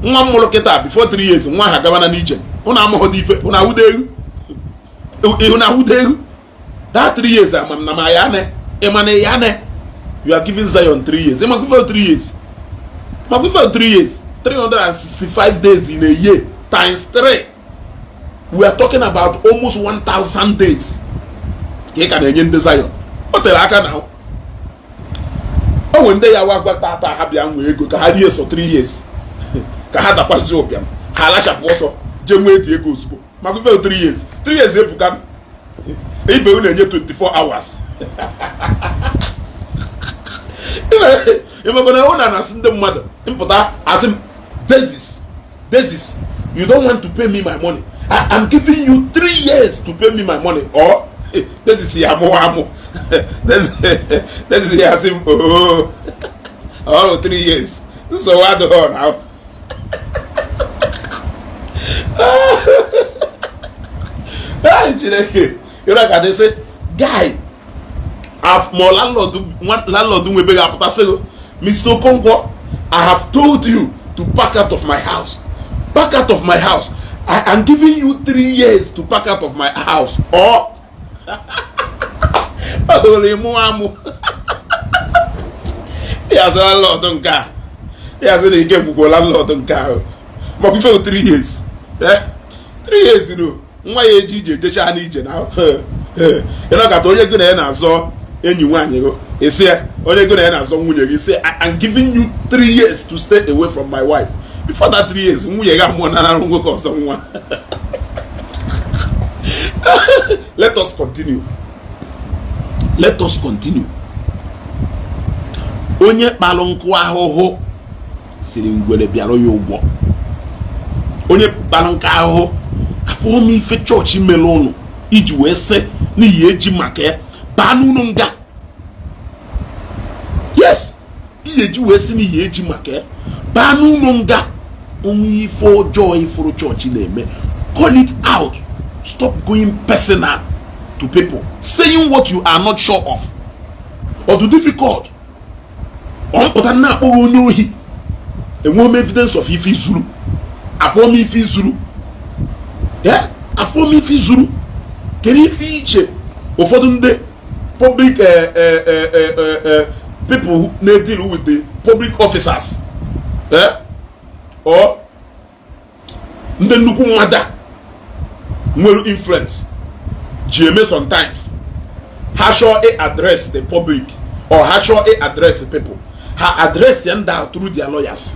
nwa m mụrụ kịta, before 3 years nwa ha gabana n'ije. Ụnụ amụghị ife, ụnụ awụda egwu, ịhụ na awụda egwu that 3 years. Ama m na ma ya ne ịma na ya ne. You are giving Zion 3 years. Ịma gwife 3 years, ma gwife 3 years, 365 days in a year times 3, we are talking about almost 1000 days ka ị ka na-enye ndị Zion. O tere aka na o nwere ndị ya wa gwa tata ha bịa nwee ego ka ha rie so 3 years, ka ha dakwazi ụbịam, ha alachapụ ọsọ jee nwee dị ego ozugbo. Maka ife 3 years, 3 years ebuka. Ibe unu na-enye 24 hours. Ịmakwana ụna na-asị ndị mmadụ mpụta asị m, "Desis, desis, you don't want to pay me my money. I am giving you 3 years to pay me my money or Desi si ya mụwa amụ. Desi ya sị m, "Oo, ọrụ 3 years, nsogbu adịghị na." Ai, Chineke, ịra ka dị sị guy ma landlord nwebe ga-apụta sị, "Mr. Okonkwo, I have told you to pack out of my house. Pack out of my house. I am giving you 3 years to pack out of my house." Or ọ mụ amụ ya sị landlord nke a, ya sị na ike gwukwo landlord nke ahụ maka ife 3 years. 3 years no nwa ya eji ije ejecha n'ije na ịnọkọta onye gị na ya na-azọ enyi nwaanyị gị, isi ya onye gị na ya na-azọ nwunye gị, sị, "I am giving you 3 years to stay away from my wife." Before that 3 years, nwunye gị amụọ nara nwoke ọzọ nwa. Let us continue, let us continue. Onye kpalụ nkụ ahụhụ siri ngwere bịara ya ụgwọ. Onye kpalụ nkụ ahụhụ afọ m ife chọọchị mere ụnụ iji wee sị n'ihi eji maka ya baa n'ụlọ nga. Yes, ihe eji wee sị n'ihi eji maka ya baa n'ụlọ nga. Onwe ife ọjọọ ifuru chọọchị na-eme, call it out. Stop going personal to people, saying what you are not sure of. Ọ dị difficult ọ mpụta na-akpọghị onye ohi, enwe m evidence of ife izuru, afọ m ife izuru, afọ m ife izuru. Kedu ife iche ụfọdụ ndị public people na-deal with the public officers or ndị nnukwu mmadụ nwere influence ji eme? Sometimes ha chọọ i address the public or ha chọọ i address the people, ha address ya ndị ahụ through their lawyers.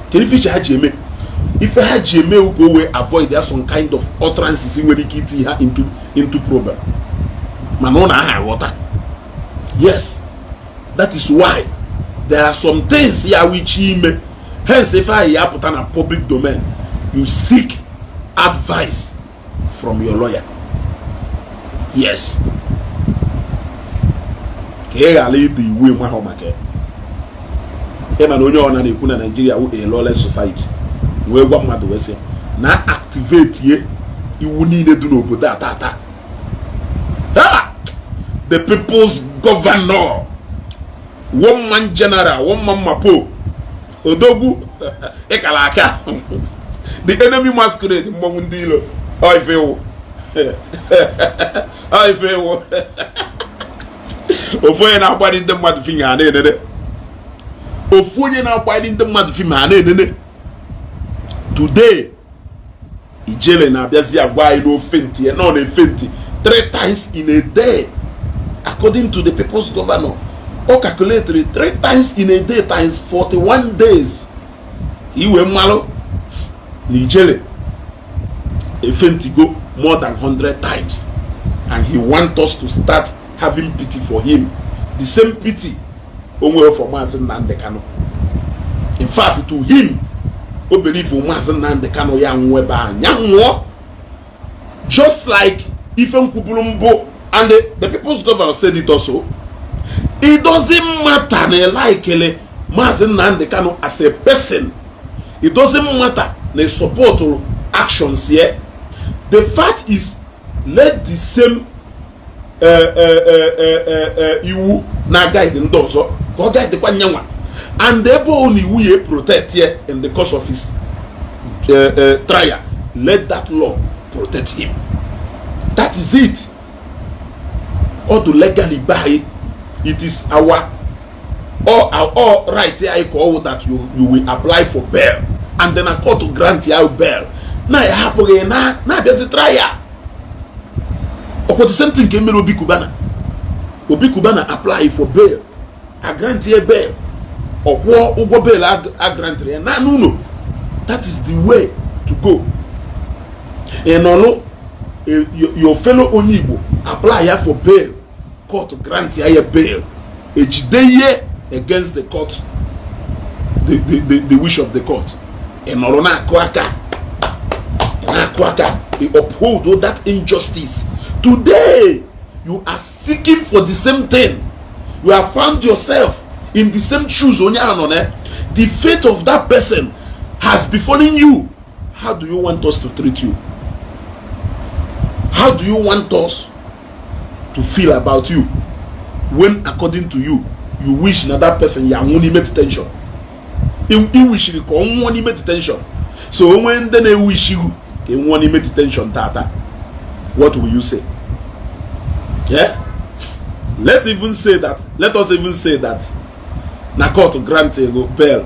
Kedu ife iche ha ji eme? Ife ha ji eme ka o wee avoid ya some kind of utterances nwere ike itinye ha into problem. Mana ọ na-aha aghọta. Yes, that is why there are some things ya wichi ime. Hence ife ahụ ya apụta na public domain, you seek advice from your lawyer. Yes, ka ị ghara ịdị iwu enwe maka ya. Ịma na onye ọna na-ekwu na Nigeria wụ a lawless society, wee gwa mmadụ wee sị na activate ye iwu niile dị n'obodo a tata. The people's governor, one man general, one man mapo, odogwu ịkara aka, the enemy masquerade, mmọnwụ ndị ilo. Ọ ife ewu, ọ ife ewu. Ofu onye na-agbali ndị mmadụ fim ha na-enene, ofu onye na-agbali ndị mmadụ fim ha na-enene. Today Ijele na-abịazi agwa anyị n'ofe ntị ya nọ na-efe ntị three times in a day. According to the people's governor, ọ calculate three times in a day times 41 days, iwe mmalụ na Ijele efentigo more than 100 times, and he want us to start having pity for him, the same pity o nwere for Maazị Nnamdi Kanu. In fact, to him, o believe Maazị Nnamdi Kanu ya nwụọ ebe a, ya nwụọ, just like ife nkwuburu mbụ. And the people's governor said it also: it doesn't matter na like Maazị Nnamdi Kanu as a person, it doesn't matter na support actions here. The fact is, let the same iwu na guide ndị ọzọ ka ọ guide kwa nyanwa. And ebe ọ na iwu ya protect here in the course of his trial, let that law protect him. That is it. Ọ dị legally by it is our all right anyị ka ọ wụ that you will apply for bail and then a court to grant ya bail na ya hapụghị na na-abịazi trial. Ọkwa the same thing nke mere Obi Cubana. Obi Cubana apply for bail, a grant ya bail, ọ kwụọ ụgwọ bail a grantịrị ya na n'ụlọ. That is the way to go. Ị nọlụ your fellow onye Igbo apply ya for bail, court grant ya ya bail, ejide ihe against the court, the wish of the court, ị nọrọ na-akụ aka, na-akụ aka, ị uphold that injustice. Today You are seeking for the same thing. You have found yourself in the same shoes onye ahụ nọ na. The fate of that person has befallen you. How do you want us to treat you? How do you want us to feel about you when, according to you, you wish na that person ya nwụ n'ime detention? I wishiri ka ọ nwụọ n'ime detention. So onwe ndị na-ewish you ka ị nwụọ n'ime detention tata, what will you say? Yeah, let us even say that na court grant ego bail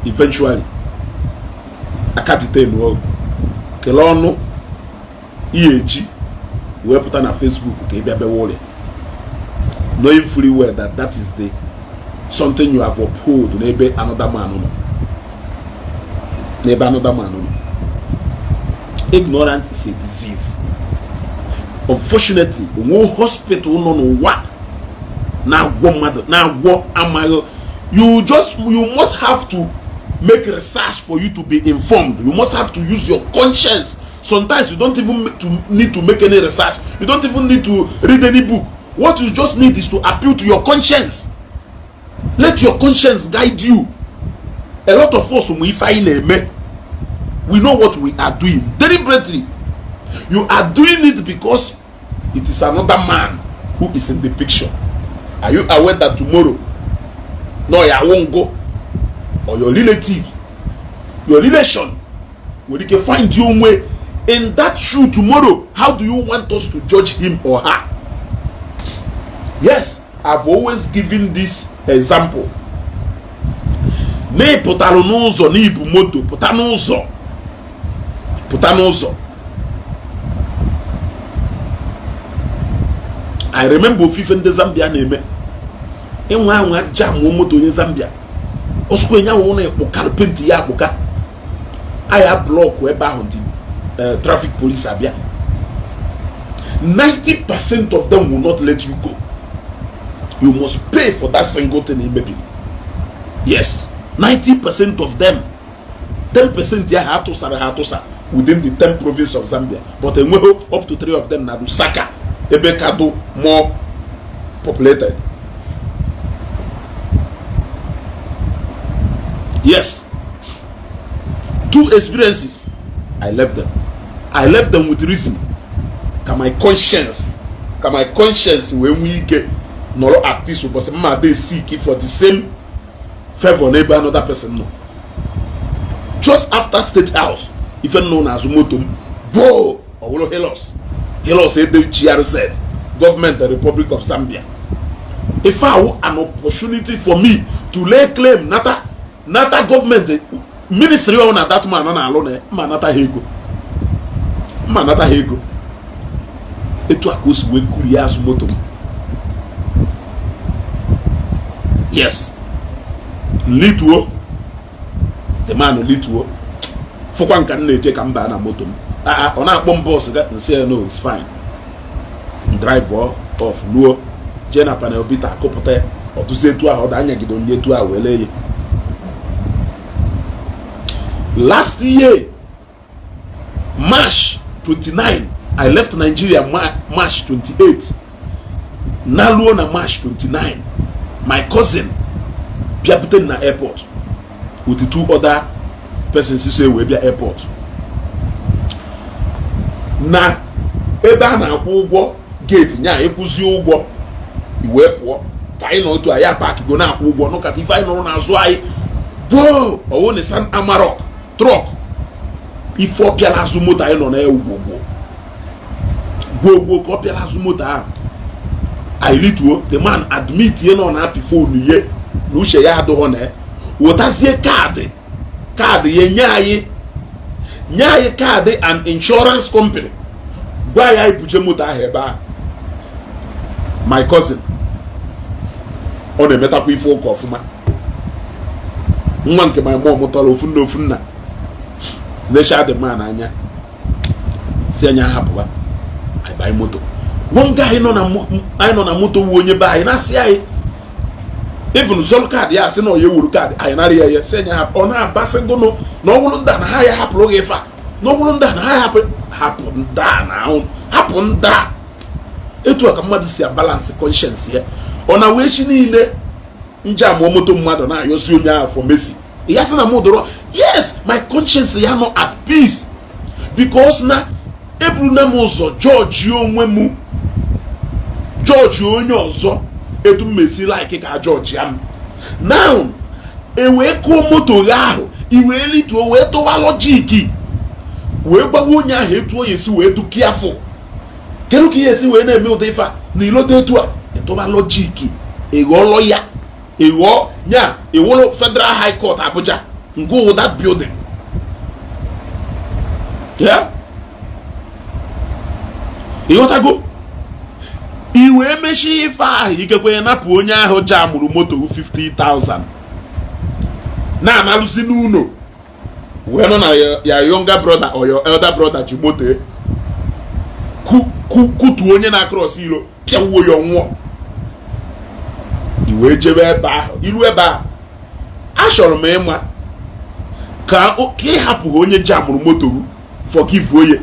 eventually, aka detain o kelee ọnụ ihe eji wee pụta na Facebook ka ị bịa bewe ụlọ, knowing fully well that that is the something you have uphold n'ebe another man nọ, n'ebe another man nọ? Ignorance is a disease. Unfortunately, onwe hospital nọ n'ụwa na-agwọ mmadụ na-agwọ amaghị. You must have to make research for you to be informed. You must have to use your conscience. Sometimes you don't even need to make any research. You don't even need to read any book. What you just need is to appeal to your conscience. Let your conscience guide you. A lot of us, ụmụ ife anyị na-eme, we know what we are doing. Deliberately you are doing it because it is another man who is in the picture. Are you aware that tomorrow no ya won't or your relative, your relation nwere ike find you onwe in that shoe tomorrow? How do you want us to judge him or her? Yes, I've always given this example. Na ị pụtara n'ụzọ n'ibu moto, pụta n'ụzọ, pụta n'ụzọ. I remember ofufe ndị Zambia na-eme ịnwa anwa jam moto onye Zambia ọsụkwa enye ahụ na-ekpụka penti ya akpụka aya block ebe ahụ dị, traffic police abịa. 90% of them will not let you go. You must pay for that single thing imebiri. Yes, 90% of them. 10% ya ha atụsara ha atụsa within the 10 province of Zambia, but enweghị up to 3 of them na Lusaka, ebe ka dụ more populated. Yes, two experiences. I left them. I left them with reason. Ka my conscience, ka my conscience wee nwee ike nọrọ at peace ụbọchị mma dey seek for the same favor n'ebe another person nọ. Just after State House, ife nọ n'azụ moto m gboo ọwụrụ Hilux. Hilux ede GRZ, Government Republic of Zambia. Ife awụ an opportunity for me to lay claim nata nata gọọmenti ministry ọ na that man na-alụ na mma nata ha ego, mma nata ha ego. Etu a ka o si wee kurie azụ moto m. Yes, lituo. The man lituo, fụkwa nka m na-eje ka m baa na moto m. Ọ na-akpọ m bọs ga nsị ya, "No, it's fine." Drive off luo jee na panel beater akụpụta ya ọtụzi etu ahụ ọ da anyagide onye etu ahụ wee lee ya. Last year March 29, I left Nigeria March 28, naluo na March 29. My cousin bịa bute m na airport with the two other persons so wee bịa airport na ebe a na-akwụ ụgwọ gate nya ịkwụzi ụgwọ iwee pụọ ka anyị nọ otu anyị park go na-akwụ ụgwọ nụkata ife anyị nọrọ n'azụ anyị gboo ọwụ Nissan Amarok truck ife ọ pịara azụ moto anyị nọ na ya gwogwo gwogwo ka ọ pịara azụ moto ahụ anyị lituo. The man admit ye na ọ na-apị phone ye na uche ya adịghọ na ya wetazie kaadị kaadị ya nye anyị kaadị and insurance company gwa ya ibuje moto ahụ ebe ahụ. My cousin ọ na-emetakwa ife ụka ọfụma, nwa nke my mom tọrọ ofu nna ofu nna necha dị man anya si anya hapụba anyị banye moto. One guy nọ na anyị nọ na moto wu onye be anyị na-asị anyị even zọlụ kaadị ya asị na ọ ya ewuru kaadị anyị nara ya ya si anya hapụ ọ na-abasị gụnụ na ọ bụrụ ndị a na ha ya hapụrụ gị ife a na ọ bụrụ ndị a na ha hapụ hapụ ndị a na ahụ hapụ ndị a. Etu a ka mmadụ si abalance conscience ya. Ọ na wee chi niile nje amụọ moto mmadụ na-ayọzi onye ahụ for mercy. Ya sị na m dọrọ, yes, my conscience ya nọ at peace because na eburuna m ụzọ judge onwe m, judge onye ọzọ etu m mesi like ka judge ya m. Now e wee kụọ moto gị ahụ, i wee lituo, wee tụwa logic, wee gbawa onye ahụ etu o esi wee du careful. Kedu ka ihe esi wee na-eme ụdị ife a na ilote etu a ịtụba logic? Ịghọọlọ ya, ịghọọ nya iwụrụ Federal High Court Abuja nke wụ that building ya. Ịghọtago? I wee mechie ife ahụ, ikekwe napụ onye ahụ ji amụrụ moto 50,000 na-analụzi n'ụlọ, wee nọ na ya younger brother or your elder brother ji moto kutuo onye na-across iro, pịawuo ya, ọnwụọ. I wee jebe ebe ahụ, iru ebe ahụ, achọrọ m ịma ka ị hapụghị onye ji amụrụ moto forgive onye.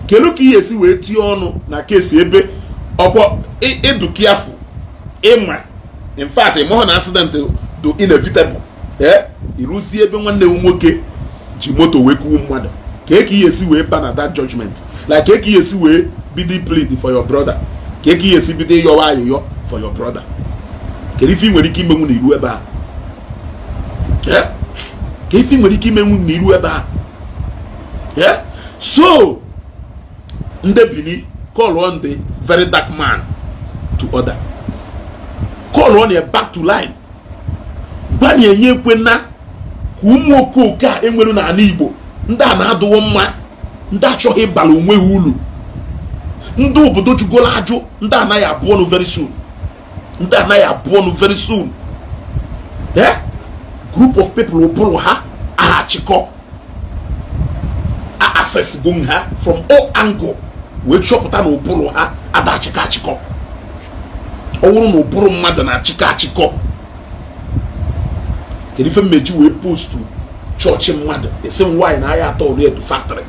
Kedu ka ị esi wee tinye ọnụ na kesi ebe ọkwọ ịdụ careful ịma? In fact, ịmụhụ na accident do inevitable. Ee, ịrụzie ebe nwanne m nwoke ji moto wee kuwu mmadụ, ka ka ị esi wee ba na that judgment? Like, ka ị esi wee bido plead for your brother? Ka ka ị esi bido ịyọwa ayịyọ for your brother? Kedu ife ị nwere ike imenwu na iru ebe a? Ka ife ị nwere ike imenwu na iru ebe a? So ndị Bini, call on the Very Dark Man to order, call on ya back to line. Gbanye enye ekwena ka ụmụ okooko a enwere n'ala Igbo, ndị a na-adụwo mma, ndị achọghị ịbala onwe ha ulu, ndị obodo jugoro ajụ, ndị anaghị abụ ọnụ very soon, ndị anaghị abụ ọnụ very soon. Eh, group of people ụbụrụ ha aha achịkọ a assess go ha from all angle, wee chọpụta na ụbụrụ ha ada achịkọ achịkọ. Ọ bụrụ na ụbụrụ mmadụ na-achịkọ achịkọ, kedu ife mmeji wee post chọọchị mmadụ esi m nwaanyị na ahịa atọ ori etu factory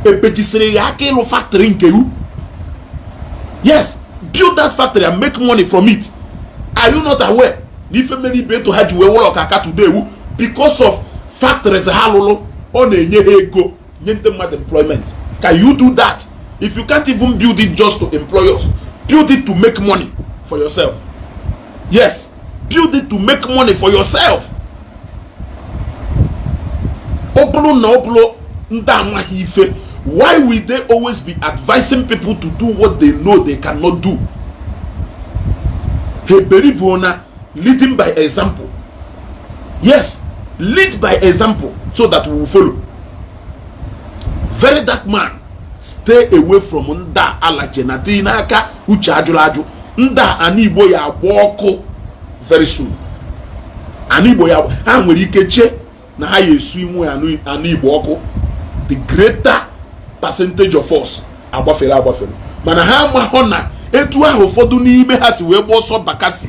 ebejisiri ya aka ịlụ factory nke u? Yes, build that factory and make money from it. Are you not aware na ife mere ibe etu ha ji wee wụlọ ọkaka today wu because of factories ha lụrụ? Ọ na-enye ha ego, nye ndị mmadụ employment. Can you do that? If you can't even build it just to employ us, build it to make money for yourself. Yes, build it to make money for yourself. Ọ bụrụ na ọ bụrụ ndị amaghị ife, why will they always be advising people to do what they know they cannot do? Ha believe na leading by example. Yes, lead by example so that we will follow. Very Dark Man, stay away from ndị a alaje na dị n'aka uche ajụrụ ajụ. Ndị a, ana Igbo ya agba ọkụ very soon. Ana Igbo ya, ha nwere ike chee na ha ya esu inwe ana Igbo ọkụ. The greater percentage of us agbafere agbafere, mana ha amahụ na etu ahụ ụfọdụ n'ime ha si wee gba ọsọ Bakassi,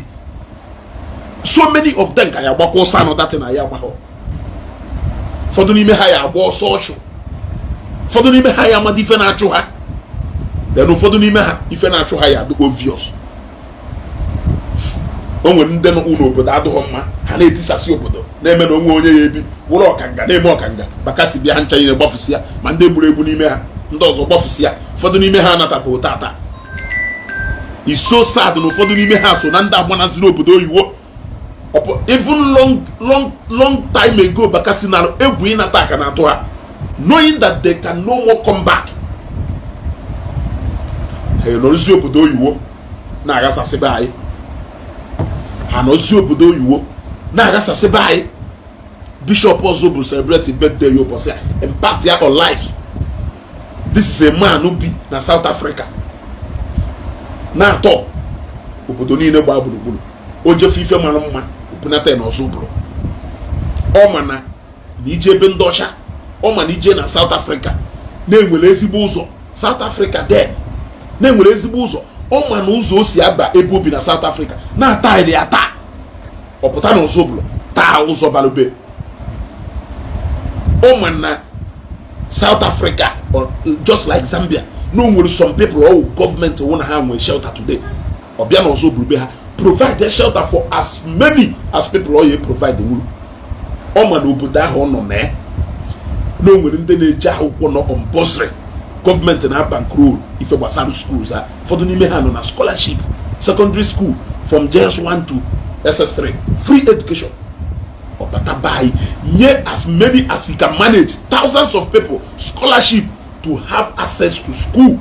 so many of them ka ya agbakwa ọsọ anọ datin na ya amahụ. Ụfọdụ n'ime ha ya agba ọsọ ọchụ, ụfọdụ n'ime ha ya amado ife na-achụ ha. Then ụfọdụ n'ime ha, ife na-achụ ha ya adị obvious. O nwere ndị nọ n'obodo adịghị mma, ha na-etisasị obodo, na-eme na onwe onye ya ebi wụrụ ọkanga na-eme ọkanga. Bakassi bịa, ha ncha niile gbafusịa, ma ndị egburu egbu n'ime ha, ndị ọzọ gbafusịa. Ụfọdụ n'ime ha anatapụ tata. Is so sad na ụfọdụ n'ime ha so na ndị agbanaziri obodo oyiwo. Even long, long, long time ago, Bakassi na egwu ịnata aka na-atụ ha, knowing that they can no more come back. Ha nọrọzi obodo oyiwo na-aghasasị be anyị. Ha nọzi obodo oyiwo na-aghasasị be anyị. Bishop ọzọ bụ celebrate birthday ya ụbọchị a, impact ya on life. This is a man bi na South Africa na-atọ obodo niile gbaa gburugburu. O jefe ife mara mma opunata na ọzọ bụrụ ọ ma na ije ebe ndị ọcha, ọ ma na ije na South Africa na-enwere ezigbo ụzọ. South Africa there na-enwere ezigbo ụzọ. Ọ ma na ụzọ o si aba ebe obi na South Africa na-ata iri ata, ọ pụta na ụzọ bụrụ taa ụzọ balube. Ọ ma na South Africa, just like Zambia, na-enwere ezigbo ụzọ. Na o nwere some people ọwụ gọọmenti wụ na ha nwee shelter today. Ọbịa na ọzọ burube ha provide a shelter for as many as people ọ ya provide wuru. Ọ ma na obodo ahụ ọ nọ na ya, na o nwere ndị na-eje akwụkwọ nọ on bursary. Gọọmenti na bankroll ife gbasara schools ha. Ụfọdụ n'ime ha nọ na scholarship, secondary school from JS1 to SS3, free education. Ọbata by nye as many as he can manage, thousands of people, scholarship to have access to school.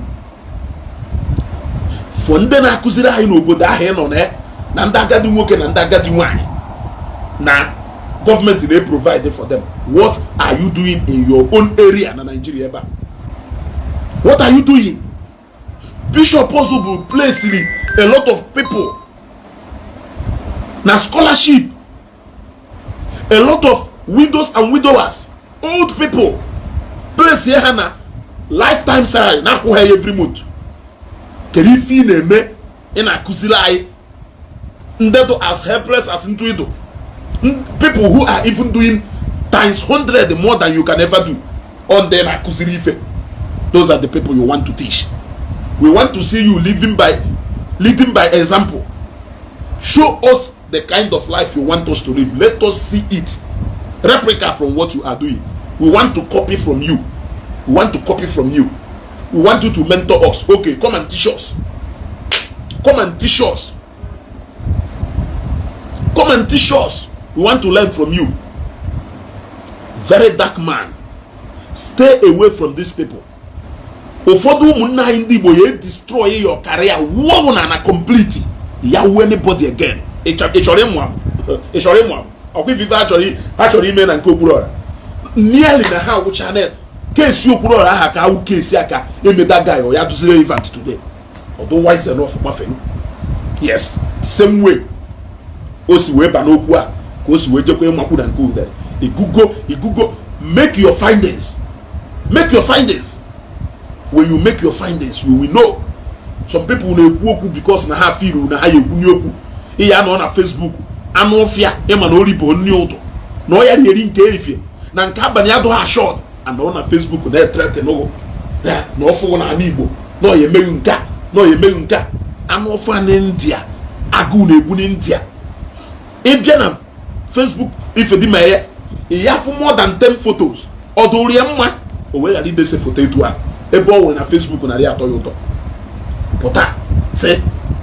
For ndị na-akụziri anyị n'obodo ahụ ị nọ na ya, na ndị agadi nwoke na ndị agadi nwanyị na gọọmenti na-provide for them, what are you doing in your own area na Nigeria ebe a? What are you doing? Bishop Ozubulu placed a lot of people na scholarship, a lot of widows and widowers, old people, place ha na lifetime salary na-akwụ ha every month. Kedu ife ị na-eme? Ị na-akụziri anyị ndị dị as helpless as ntụ ịdụ, people who are even doing times 100 more than you can ever do on ndị na-akụziri ife. Those are the people you want to teach. We want to see you living by leading by example. Show us the kind of life you want us to live. Let us see it, replica from what you are doing. We want to copy from you. We want to copy from you. We want you to mentor us. Okay, come and teach us. Come and teach us. Come and teach us. We want to learn from you. Very Dark Man, stay away from these people. Ụfọdụ ụmụnne anyị ndị Igbo ya destroy your career wụọ na complete ya wu anybody again. Ị chọrọ ịmụ amụ? Ị chọrọ ịmụ amụ? Ọkwa ife ha chọrọ ime na nke Okwuluọra nearly na ha wụcha na case Okwuluọra aha ka awụ case aka emeda guy ọ ya duziri relevant today. Ọdụ wise enough gbafere. Yes, same way o si wee ba n'okwu a ka o si wee jekwa ịmakpu na nke udere. Igugo, igugo, make your findings. Make your findings. When you make your findings, you will know. Some people na-ekwu okwu because na ha feel na ha ya ekwunye okwu. Iya nọ na Facebook, anụ ọfịa ịma na oribo nri ụtụ na ọ ya na-eri nke efie na nke abalị adụghị ashọd and ọ na Facebook na-ethreaten na ọfụghụ n'ala Igbo na ọ ya emeghị nke a, na ọ ya emeghị nke a. Anụ ọfịa na India, agụụ na-egbu n'India. Ịbịa na Facebook Ifedimeye, ya fụ more than 10 photos. Ọ dụrụ ya mma o wee ghara idese foto etu a ebe ọ nwere na Facebook 300 ya ụtọ pụta sị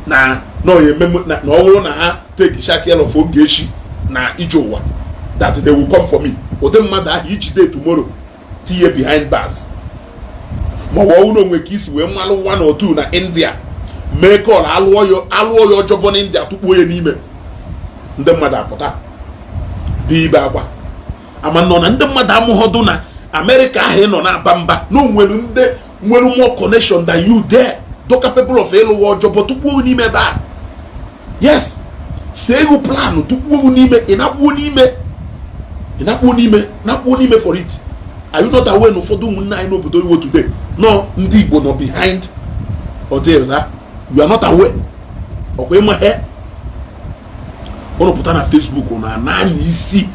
na ọ ya eme na ọ bụrụ na ha take care of Ogechi na ije ụwa, that they will come for me. Ụdị mmadụ ahụ ijide tomorrow, tinye behind bars, ma ọ bụ onwe ka isi wee mmalụ one or two na India, mee call, alụọ ya ọjọbọ na India, tụkpuo ya n'ime. Ndị mmadụ apụta bụ ibe akwa ama nọ na ndị mmadụ amụghọdụ na Amerịka ahụ ị nọ na-aba mba na onwere ndị nwere more connection than you there, do capable of ịlụwa ọjọbọ tụkpuo n'ime ebe a. Yes, see ego plan tụkpuo n'ime. Ị na-akpuo n'ime, ị na-akpuo n'ime, na-akpuo n'ime for it. Are you not aware na ụfọdụ ụmụnne anyị n'obodo iwo today nọ ndị Igbo nọ behind hotels ha? You are not aware. Ọkwa ịma he ụnụ pụta na Facebook na naanị isi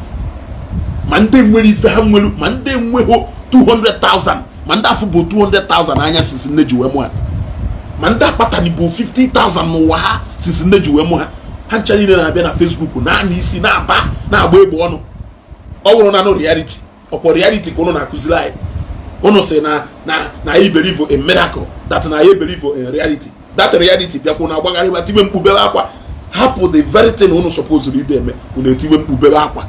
ma ndị nwere ife ha nwere, ma ndị enweghị 200,000, ma ndị afọ bụ 200,000 anya sisi nne ji wee mụ ha, ma ndị akpatani bụ 50,000 n'ụwa ha sisi nne ji wee mụ ha. Ha ncha niile na-abịa na Facebook naanị isi na-aba na-agba egbe ọnụ. Ọ bụrụ na nụ reality, ọkwa reality ka ụnụ na-akụziri anyị. Ụnụ sị na anyị believe in miracle, that na anyị believe in reality. That reality bịakwa na agbagharịba, tibe mkpu, bebe akwa. Hapụ the very thing ụnụ supposed ide eme, ụnụ etiwe mkpu, bebe akwa.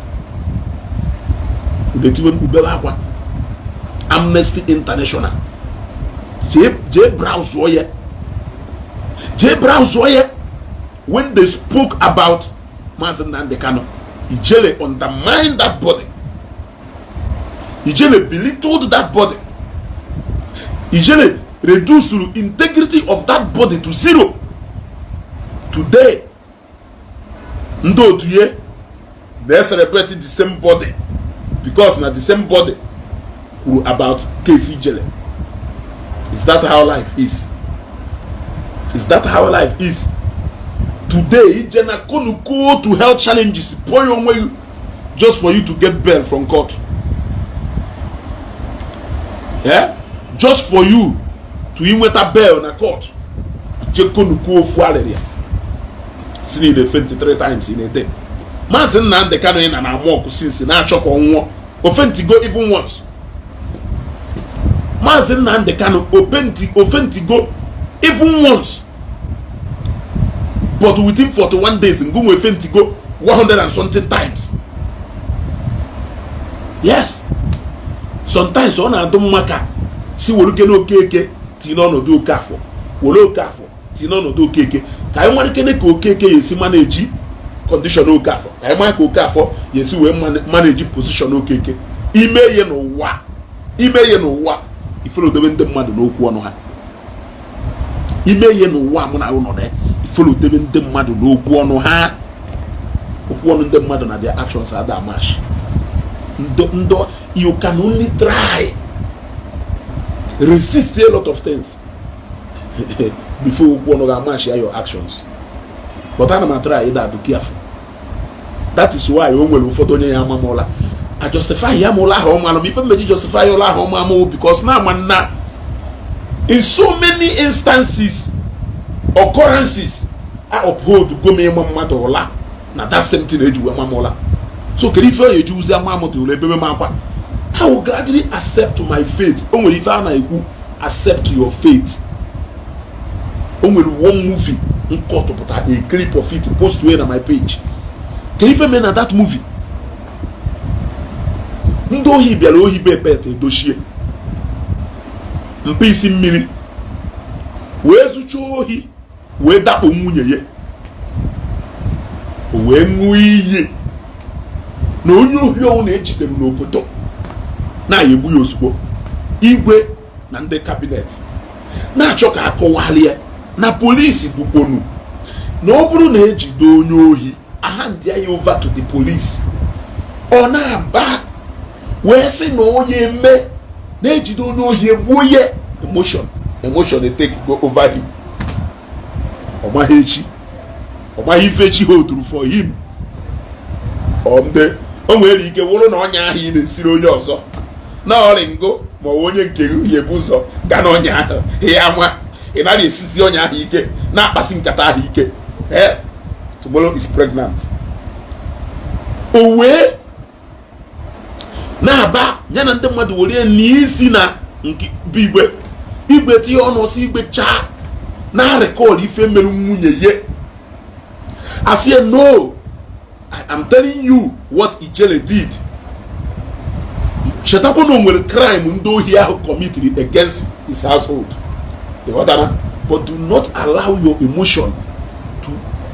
Ụnụ etiwe mkpu, bebe akwa. Amnesty International, jee browse ya, jee browse ya. When they spoke about Maazị Nnamdi Kanu, Ijele undermined that body. Ijele belittled that body. Ijele reduced the integrity of that body to zero. Today ndị otu ye na-celebrate the same body because na the same body kwuru about case Ijele. Is that how life is? Is that how life is today? Ije na konuko to health challenges, pụọ ya onwe you just for you to get bail from court, yeah? Just for you to To inweta bail na court, ijekonuku ofu arịrịa si na faint three times in a day. Maazị Nnamdị Kanu ị na na-amụ ọkụ since na-achọ ka ọ nwụọ, o faintigo even once? Maazị Nnamdị Kanu, o faintigo even once? But within 41 days, ngụnwe faintigo 100 and something times. Yes, sometimes ọ na-adụ mma ka si were kene Okeke tinye n'ọnọdụ Okafọ, were Okafọ tinye n'ọnọdụ Okeke, ka anyị nwere kene ka Okeke ya esi manage condition Okafọ, ka anyị mara ka Okafọ ya esi wee manage position Okeke. Ime ihe n'ụwa, ime ihe n'ụwa, ifere odobe ndị mmadụ n'okwu ọnụ ha. Ime ihe n'ụwa mụ na ụnọ ifere odobe ndị mmadụ n'okwu ọnụ ha. Okwu ọnụ ndị mmadụ na their actions ada match. Ndo you can only try resist a lot of things before okwu ọnụ ga-amatch ya your actions. But ana m atry ịda adụ careful. That is why o nwere ụfọdụ onye ya ama m ụla, a justify ya m ụla ahụ ọmalụ m ife mmeji justify ụla ahụ ọma m, because na ama nna in so many instances, occurrences, I uphold go m ịma mmadụ ụla na that same thing eji wee ma m ụla. So kedu ife ọ ya eji wuzi ama m tụrụ ebebe m akwa? I will gladly accept my fate. O nwere ife a na-ekwu, accept your fate. O nwere one movie nkọtụpụta a clip of it, post way na my page. Kedu ife mere na that movie? Ndị ohi bịara ohi be Pet Edochie, mpa isi mmiri, wee zụchaa ohi, wee dakpo nwunye ya. O wee ṅụọ iyi na onye ohi ọnwụ na-ejidere n'obodo na-aya egbu ya ozugbo. Igwe na ndị cabinet na-achọ ka akọwalị ya na polisi gwukwonu na ọ bụrụ na ejide onye ohi, ahand ya over to the police. Ọ na-aba wee sị na onye eme na-ejide onye ohi egbuo ya. Emotion take go over him. Ọ maghị echi, ọ maghị ife echi holduru for him. Ọ ndị o nwere ike wụrụ na ọnya ahụ ị na-esiri onye ọzọ na ọrị ngụ, ma ọ bụ onye nke gị ya ebu ụzọ gaa n'ọnya ahụ ya ama. Ị naghị esizi ọnya ahụ ike, na-akpasi nkata ahụ ike. Eh, tomorrow is pregnant. O wee na-aba ya na ndị mmadụ were n'isi na nke bụ igwe. Igwe tinye ọnụ ọsọ, igwe chaa na recall ife mere nwunye ya. Asị ya, "No, I am telling you what Ijele did." Chetakwa na o nwere crime ndị ohi ahụ committed against his household. Ịghọtara? But do not allow your emotion to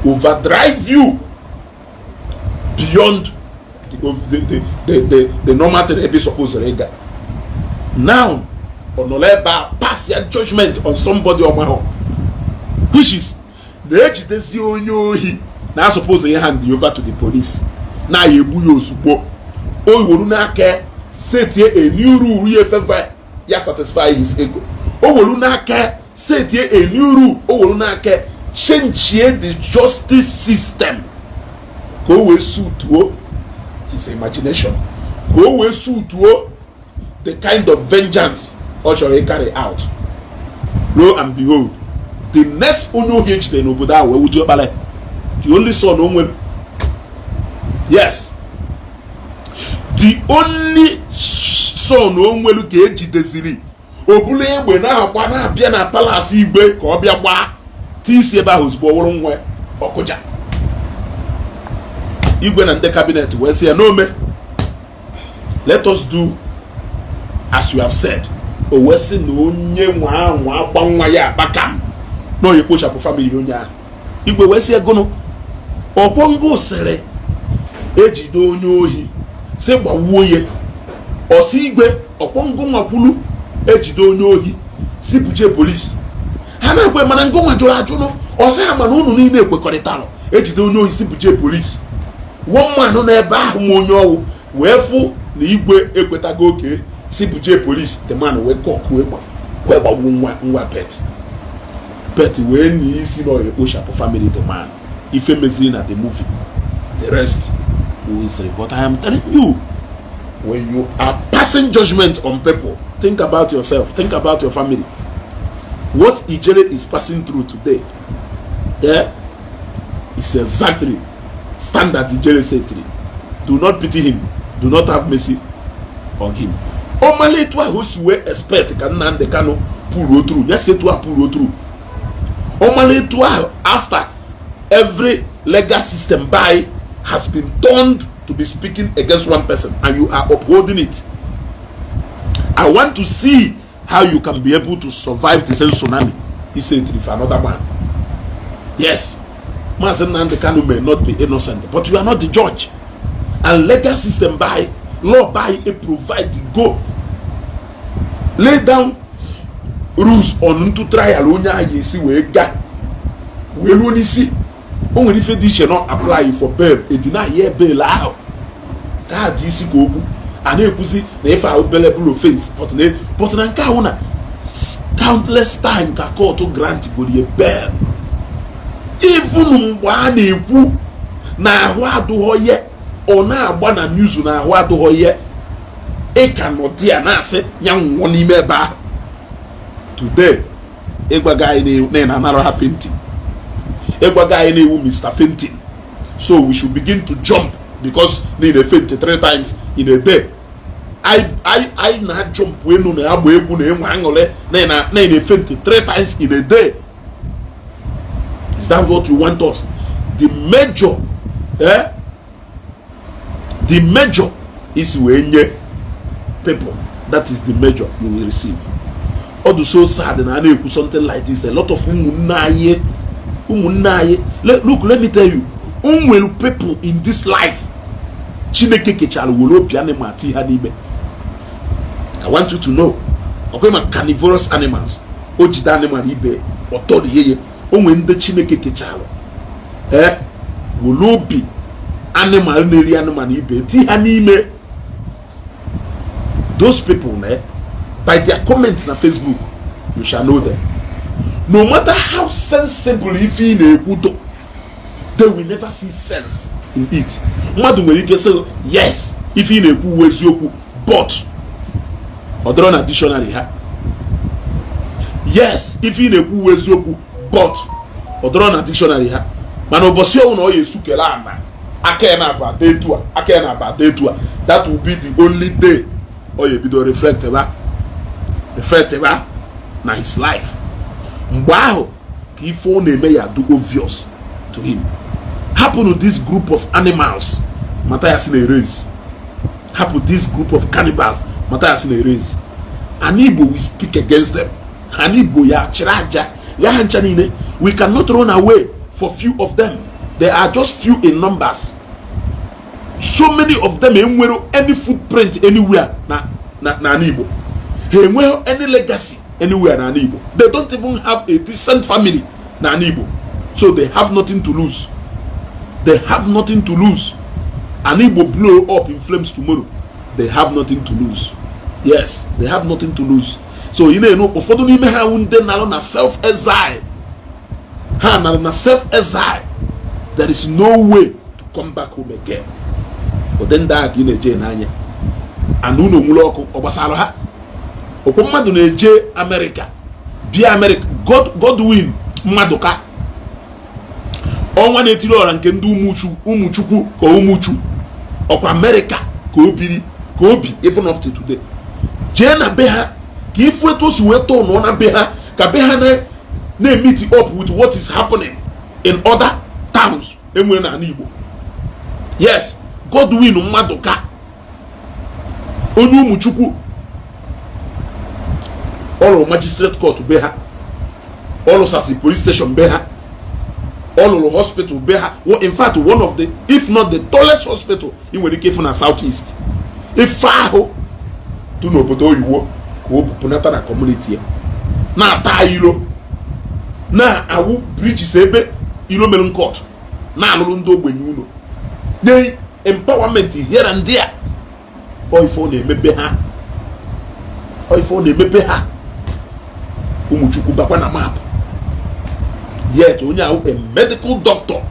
overdrive you beyond the normal thing ebe suppose ịga. Now ọ nọrọ ebe a pass ya judgment on somebody ọmahụ, which is na-ejidezi onye ohi na suppose ya hand over to the police, na ya egbu ya ozugbo. O wuru n'aka setie a new rule ya efefe ya satisfy his ego. O wuru n'aka setie a new rule, o wuru n'aka change the justice system ka o wee suituo his imagination, ka o wee suituo the kind of vengeance ọ chọrọ carry out. Lo and behold, the next onye ohi ejidere n'obodo ahụ wee wuju ọkpara, the only son o nwere. Yes, the only son o nwere ka ejideziri. O buru egbe na-agba na-abịa na palace igwe ka ọ bịa gbaa ti isi ebe ahụ. Ozugbo ọ wụrụ nwa ọkụja, igwe na ndị cabinet wee sị ya n'ome, "Let us do as you have said." O wee sị na onye nwa anwa agba nwa ya akpaka m na onye kpochapụ family onye ahụ. Igwe wee sị ya, gụnụ ọkwọngụ sịrị ejide onye ohi sị gbawuo ya? Ọsị igwe, ọkwọngụ nwakwulu ejide onye ohi si buje polisi. Ha na-ekwe, mana ngụnwa jụrụ ajụnụ. Ọsị ha, mana unu niile ekwekọrịtara ejide onye ohi si buje polisi. One man nọ ebe ahụ ma onye ọwụ wee fụ na igwe ekwetago oke si buje polisi. The man wee kọkụ egbe wee gbagbuo nwa nwa Pet. Pet wee nye isi na ọya ekpochapụ family the man. Ife meziri na the movie, the rest will say. But I am telling you, when you are passing judgment on people, think about yourself, think about your family. What Ijele is passing through today, yeah, is exactly standard Ijele setiri. Do not pity him, do not have mercy on him. Ọmala etu ahụ o si wee expect ka Nnamdi Kanu pull through, ya si etu a pull through. Ọmala etu ahụ, after every legal system by has been turned to be speaking against one person and you are upholding it, I want to see how you can be able to survive the same tsunami he said for another man. Yes, Mazi Nnamdi Kanu may not be innocent, but you are not the judge, and legal system by law by a provide the go lay down rules on ntu trial onye ahụ esi wee ga wee ruo n'isi. O nwere ife dị iche no apply for bail, edina ya bail ahụ ka ha ji isi ka okwu a na-ekwuzi na ife ahụ bailable offense, but na nke ahụ na countless time ka court grant gorie bail, even mgbe a na-ekwu na ahụ adụghọ ye, ọ na-agba na news na ahụ adụghọ ye, ị ka nọ di ya na-asị ya nwụọ n'ime ebe ahụ. Today ịgwaga anyị na ị na-anara ha fainting, ịgwaga anyị na-ewu Mr. Fainting, so we should begin to jump because na ị na-faint three times in a day. Anyị na-jump elu na agba egwu na enwe aṅụrị na ị na-faint three times in a day. Is that what you want us? The major, eh? The major is wee nye people, that is the measure you will receive. Ọ dị so sad na a na-ekwu something like this, a lot of ụmụnne anyị, ụmụnne anyị. Look, let me tell you, o nwere people in this life Chineke kechara were obi animal ti ha n'ime. I want you to know, ọkwa ma carnivorous animals, o jide animal ibe ọtọrie ya. O nwere ndị Chineke kechara, ee, were obi animal na-eri animal ibe ti ha n'ime. Those people, eh, by their comments na Facebook you shall know them. No matter how sensible ife ị na-ekwu do, they will never see sense in it. Mmadụ nwere ike sị, "Yes, ife ị na-ekwu uwe eziokwu," but ọ dọrọ na dictionary ha. Yes, ife ị na-ekwu uwe eziokwu, but ọ dọrọ na dictionary ha. Mana ụbọchị ọnwụ na ọ ya esukele ana aka ya na-aba ada etu a, aka ya na-aba ada etu a, that will be the only day ọ ya ebido reflect ba na his life. Mgbe ahụ ka ife ọ na-eme ya do obvious to him. Hapụnụ this group of animals Matthias na-erase. Hapụ this group of cannibals Matthias na-erase. Ana Igbo will speak against them. Ana Igbo ya chịrị aja ya ha ncha niile. We cannot run away for few of them. They are just few in numbers. So many of them enwere any footprint anywhere na ana Igbo. Ha enweghị any legacy anywhere na ana Igbo. They don't even have a decent family na ana Igbo, so they have nothing to lose. They have nothing to lose. Ana Igbo blow up in flames tomorrow, they have nothing to lose. Yes, they have nothing to lose. So ị na-enu ụfọdụ n'ime ha wụ ndị nara na self exile. Ha nara na self exile. There is no way to come back home again. Ụdị ndị ahụ ka ị na-eje n'anya ana unu nwere ọkụ ọ gbasara ha. Okwu mmadụ na-eje Amerịka, bịa Amerịka. Godwin Mmadụka, ọnwa na-etiri ọra nke ndị Ụmụchukwu ka Ụmụchu ọkwa Amerịka ka o biri, ka obi even up to today. Jee na be ha ka ifu etu o si wee tọọ nọ na be ha, ka be ha na-meet up with what is happening in other towns enwere n'ala Igbo. Yes, Godwin Mmadụka, onye Ụmụchukwu, ọ lụrụ magistrate court be ha, ọ lụsasị police station be ha, ọ lụrụ hospital be ha. In fact, one of the, if not the tallest hospital ị nwere ike ịfụ na South East. Ife ahụ dị n'obodo oyibo ka o bupụnata na community ya, na-ata ilo, na-awụ bridges ebe ilo mere court, na-alụrụ ndị ogbenye ụlọ, nye empowerment here and there. Ọ ife ọ na-emepe ha, ọ ife ọ na-emepe ha. Ụmụchukwu bakwa na map. Yet onye ahụ, a medical doctor,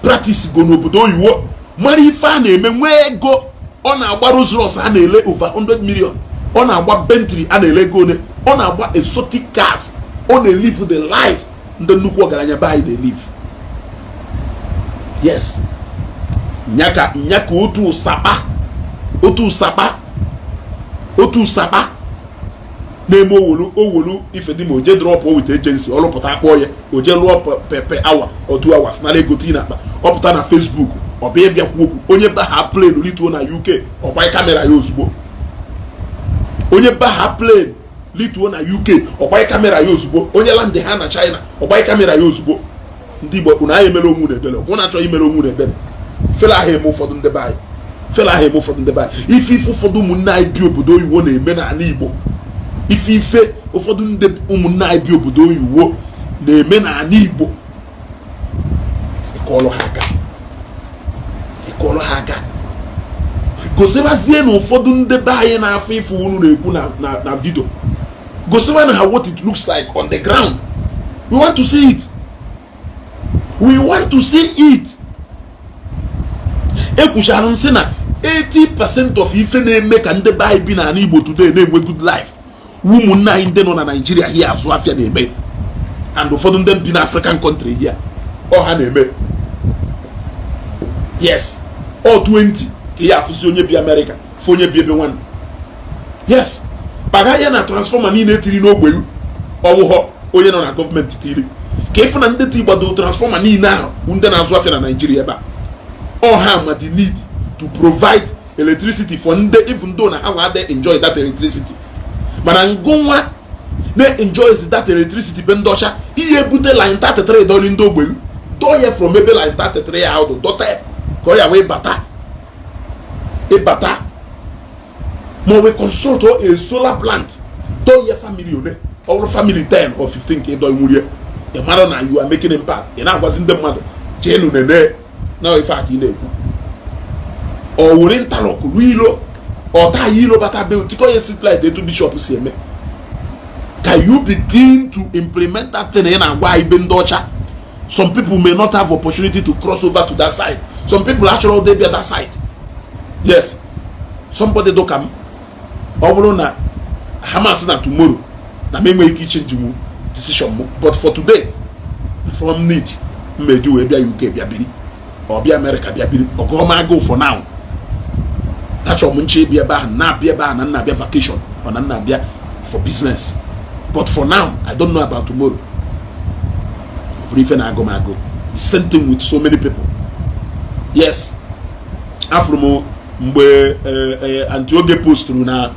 practice go n'obodo oyibo, mara ife a na-eme, nwee ego. Ọ na-agba Rolls Royce a na-ele over 100 million, ọ na-agba Bentley a na-ele ego one, ọ na-agba exotic cars. Ọ na-elive the life ndị nnukwu ọgaranya be anyị na-elive. Yes, nyaka nyaka, otu ụsakpa, otu ụsakpa, otu ụsakpa na-eme owolu owolu Ifedima, oje drop with agency, ọlụpụta akpọ ya, oje lụọ per hour or 2 hours, nara ego tii n'akpa, ọ pụta na Facebook, ọ bịa bịakwu okwu. Onye baha plane lituo na UK, ọgbanye camera ya ozugbo. Onye baha plane lituo na UK, ọgbanye camera ya ozugbo. Onye land ha na China, ọgbanye camera ya ozugbo. Ndị Igbo, unu anyị emere onwe ebere. Ụnụ achọghị imere onwe ebere. Fela ahụ eme ụfọdụ ndị be anyị, fela ahụ eme ụfọdụ ndị be anyị. Ife ife ụfọdụ ụmụnne anyị bi obodo oyibo na-eme n'ala Igbo, ife ife ụfọdụ ndị ụmụnne anyị bi obodo oyibo na-eme n'ala Igbo, ịkọọlụ ha aka, ịkọọlụ ha aka. Gosibazie na ụfọdụ ndị be anyị na-afọ ife unu na-ekwu na video, gosiba na ha what it looks like on the ground. We want to see it, we want to see it. Ekwuchara m sị na 80% of ife na-eme ka ndị be anyị bi n'ala Igbo today na-enwe good life, ụmụnne anyị ndị nọ na Nigeria here azụ afịa na-eme, and ụfọdụ ndị bi na African country here, ọ ha na-eme. Yes, ọ 20 ka ya afụzi onye bi America, fụ onye bi ebe nwanne. Yes, kpaga ya na transformer niile etiri n'ogbe, ọwụghọ onye nọ na gọọmenti tiri, ka ịfụ na ndị ti gbado transformer niile ahụ, ndị na-azụ afịa na Nigeria ebe a. Ọ ha ma the need to provide electricity for ndị, even though na ha nwa adịghị enjoy that electricity, mana ngụnwa na-enjoy that electricity be ndị ọcha. Ihe ebute line 33 dọrị ndị ogbe, dọọ ya from ebe line 33 ya ahụ, dọta ya ka ọ ya wee bata ịbata, ma ọ wee construct a solar plant, dọọ ya family one, ọ bụrụ family 10 or 15 ka ịdọ nwurie, ị mara na you are making impact. Ị na-agwazi ndị mmadụ jeenu nene na ife a ka ị na-ekwu. Ọ were interlock ruo ilo, ọ taa ya ilo bata be tikọ ya street, etu bishop si eme. Can you begin to implement that thing ị na-agwa ibe ndị ọcha? Some people may not have opportunity to cross over to that side. Some people achọrọ dey bịa that side. Yes, somebody do ka m, ọ bụrụ na Hamas na tomorrow na m enweghị ike ichange mu decision m, but for today, from need mmeji wee bịa UK bịa biri, ọ bịa America bịa biri, ọgụọ m agụụ. For now, achọrọ m nche ịbịa ebe ahụ, na-abịa ebe ahụ na nna abịa vacation ọ na nna abịa for business, but for now, I don't know about tomorrow. Ọ bụrụ ife na-agụ m agụ. The same thing with so many people. Yes, afụrụ m mgbe Aunty Oge posturu na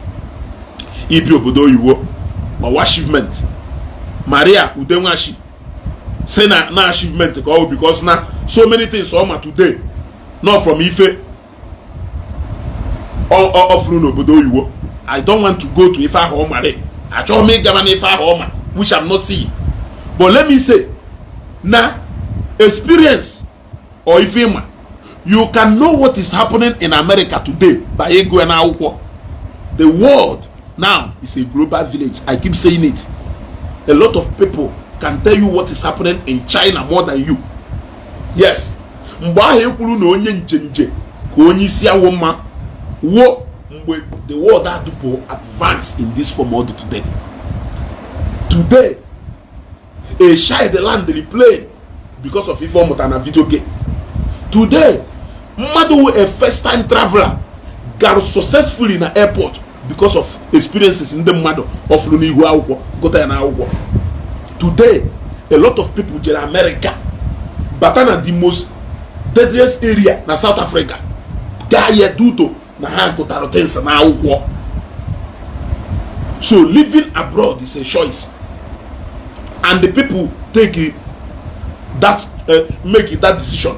ibi obodo oyiwo, ọwa achievement. Maria Udenwachi say na achievement ka ọ bụ, because na so many things ọ ma today, not from ife ọ fụrụ n'obodo oyiwo. I don't want to go to ife ahụ ọ mara. Achọghị m ịgaba n'ife ahụ ọ ma, which I'm not seeing, but let me say na experience or ife ịma, you can know what is happening in America today by ịgụ ya n'akwụkwọ. The world now is a global village. I keep saying it. A lot of people can tell you what is happening in China more than you. Yes, mgbe ahụ ekwuru na onye njenje ka onye isi awọ mma wuo, mgbe the world adụpụ advance in this form ọ dị today. Today, a child land the plane because of ife ọ mụtara na video game. Today, mmadụ wụ a first time traveler gara successfully na airport because of experiences ndị mmadụ ọfụrụ n'ihu akwụkwọ, gụta ya n'akwụkwọ. Today, a lot of people jere America, bata na the most deadliest area na South Africa, gaa ya due to na ha gụtara things na akwụkwọ. So living abroad is a choice, and the people take that make that decision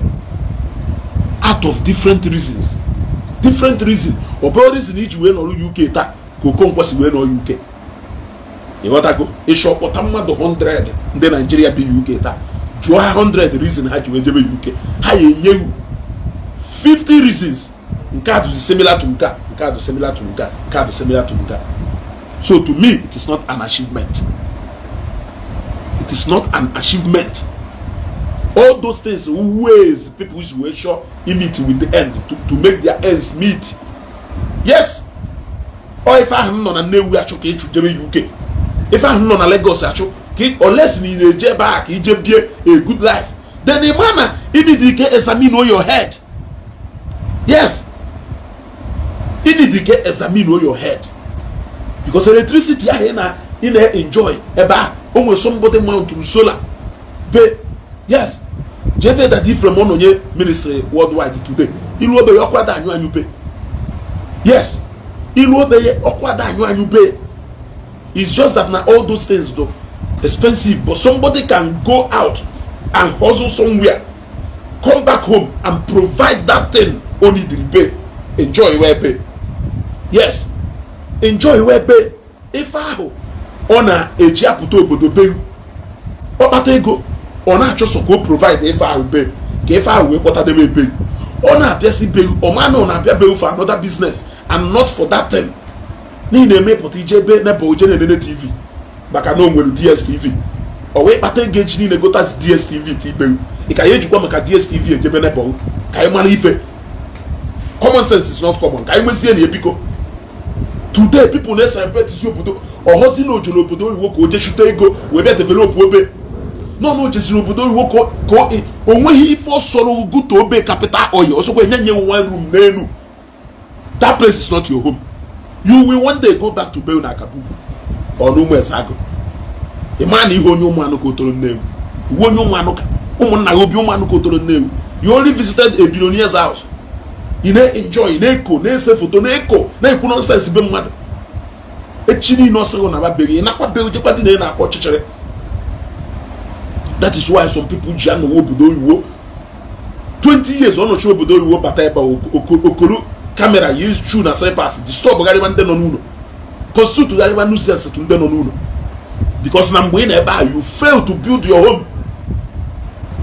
out of different reasons, different reason. Ọ bụrụ reason iji wee nọrọ UK taa ka Okonkwo si wee nọ UK. Ịghọtago? Ịchọpụta mmadụ 100 ndị Naijiria bi UK taa, jụọ ha 100 reason ha ji wee jebe UK, ha ya enyewu 50 reasons. Nke a dụzi similar to nke a, nke a dụ similar to nke a, nke a dụ similar to nke a. So to me, it is not an achievement. It is not an achievement. All those things, ways people wee sure meet with the end to make their ends meet. Yes, ọ ife ahụ m nọ na Nnewi achụ ka ịchụ jebe UK, ife ahụ m nọ na Lagos achụ. Ka unless na ị na-eje ebe a ka ije bie a good life, then ị ma na ị need ka examine your head. Yes, ị need ka examine your head, because electricity ahụ ị na-enjoy ebe a, o nwere somebody mount solar be. Yes, jebe Daddy Ephraim, ọ nọnye ministry worldwide today. Ilu obeye ọkụ ada anyụ anyụ be. Yes, ilu obeye ọkụ ada anyụ anyụ be. It's just that na all those things do expensive, but somebody can go out and hustle somewhere, come back home and provide that thing only the pay, enjoy where pay. Yes, enjoy where pay. Ife ahụ ọ na-eji apụta obodo be, ọ kpata ego, ọ na-achọsọ ka o provide ife ahụ be, ka ife ahụ wee kpọtadebe ebe ọ na-abịasị be. Ọ ma na ọ na-abịa be for another business and not for that thing. N'ihi na-emepụta ije ebe neba oje na-enene TV maka na o nwere DSTV, ọ wee kpata ego echi niile gota DSTV ti ibewu. Ị ka ya ejikwa maka DSTV ejebe neba ka anyị mara ife. Common sense is not common. Ka anyị nwezie na ebiko today, people na-celebrate si obodo ọhọzi na ojoro obodo oyibo ka o jee chụta ego wee bịa develop obe nọ na o jesiri obodo oyibo ka o nweghị ife ọsọrọ guto obe capital oil ọsọkwa enye nye one room n'elu. That place is not your home. You will one day go back to be na Akabugu or n'ụmụ Ezeagụ. Ị maa na ihe onye ụmụanụ ka o toro Nnewi, uwe onye ụmụanụ ka ụmụnna gị obi ụmụanụ ka o toro Nnewi. You only visited a billionaire's house. Ị na-enjoy, na-eko, na-ese foto, na-eko, na-ekwu nonsense be mmadụ. Echi niile ọ sịghị na babeghị ị nakwa be jekwa dị na ị na-akpọ ọchịchịrị. That is why some people ji anọwa obodo oyibo 20 years, ọ nọchi obodo oyibo bata ebe okoro camera yi shoe na slippers, disturb gharịba ndị nọ n'ụlọ, constitute gharịba nuisance to ndị nọ n'ụlọ, because na mgbe ị na ebe a, you fail to build your home,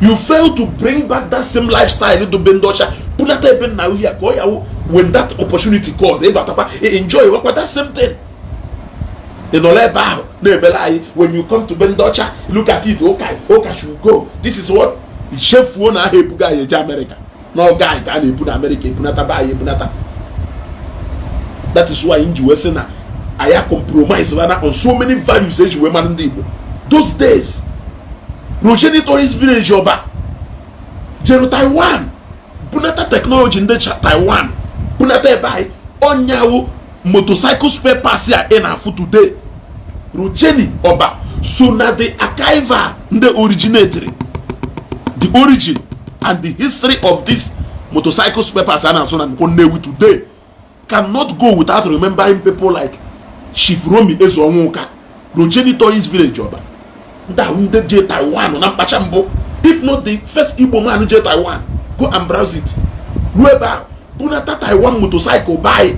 you fail to bring back that same lifestyle dobe ndị ọcha bunata ebe nna uhie ka ọ ya wụ. When that opportunity calls, ịbatakwa enjoy wakwa that same thing. Ị nọrọ ebe ahụ na-ebele anyị. When you come to be ndị ọcha, look at it, ụka ụka should go. This is what ichefuo na aha ebuga anyị eje Amerịka n'oge anyị ka a na-ebu na Amerịka ebunata be anyị ebunata. That is why nji wee sị na anyị compromise bana on so many values eji wee mara ndị Igbo those days. Rojenny Tourist Village Ọba jeru Taiwan bunata technology ndị Taiwan bunata ebe anyị ọnyawo motorcycle spare parts a ị na-afụ today. Rojenny Ọba so na the archival ndị originated the origin and the history of this motorcycle spare parts a na-azụ na Nkwọ Nnewi today. Cannot go without remembering people like Chief Romi Ezeonwuka, Rojenny Tourist Village Ọba, ndị ahụ ndị je Taiwan na mkpacha mbụ, if not the first Igbo man je Taiwan. Go and browse it. Ruo ebe ahụ bunata Taiwan motorcycle buy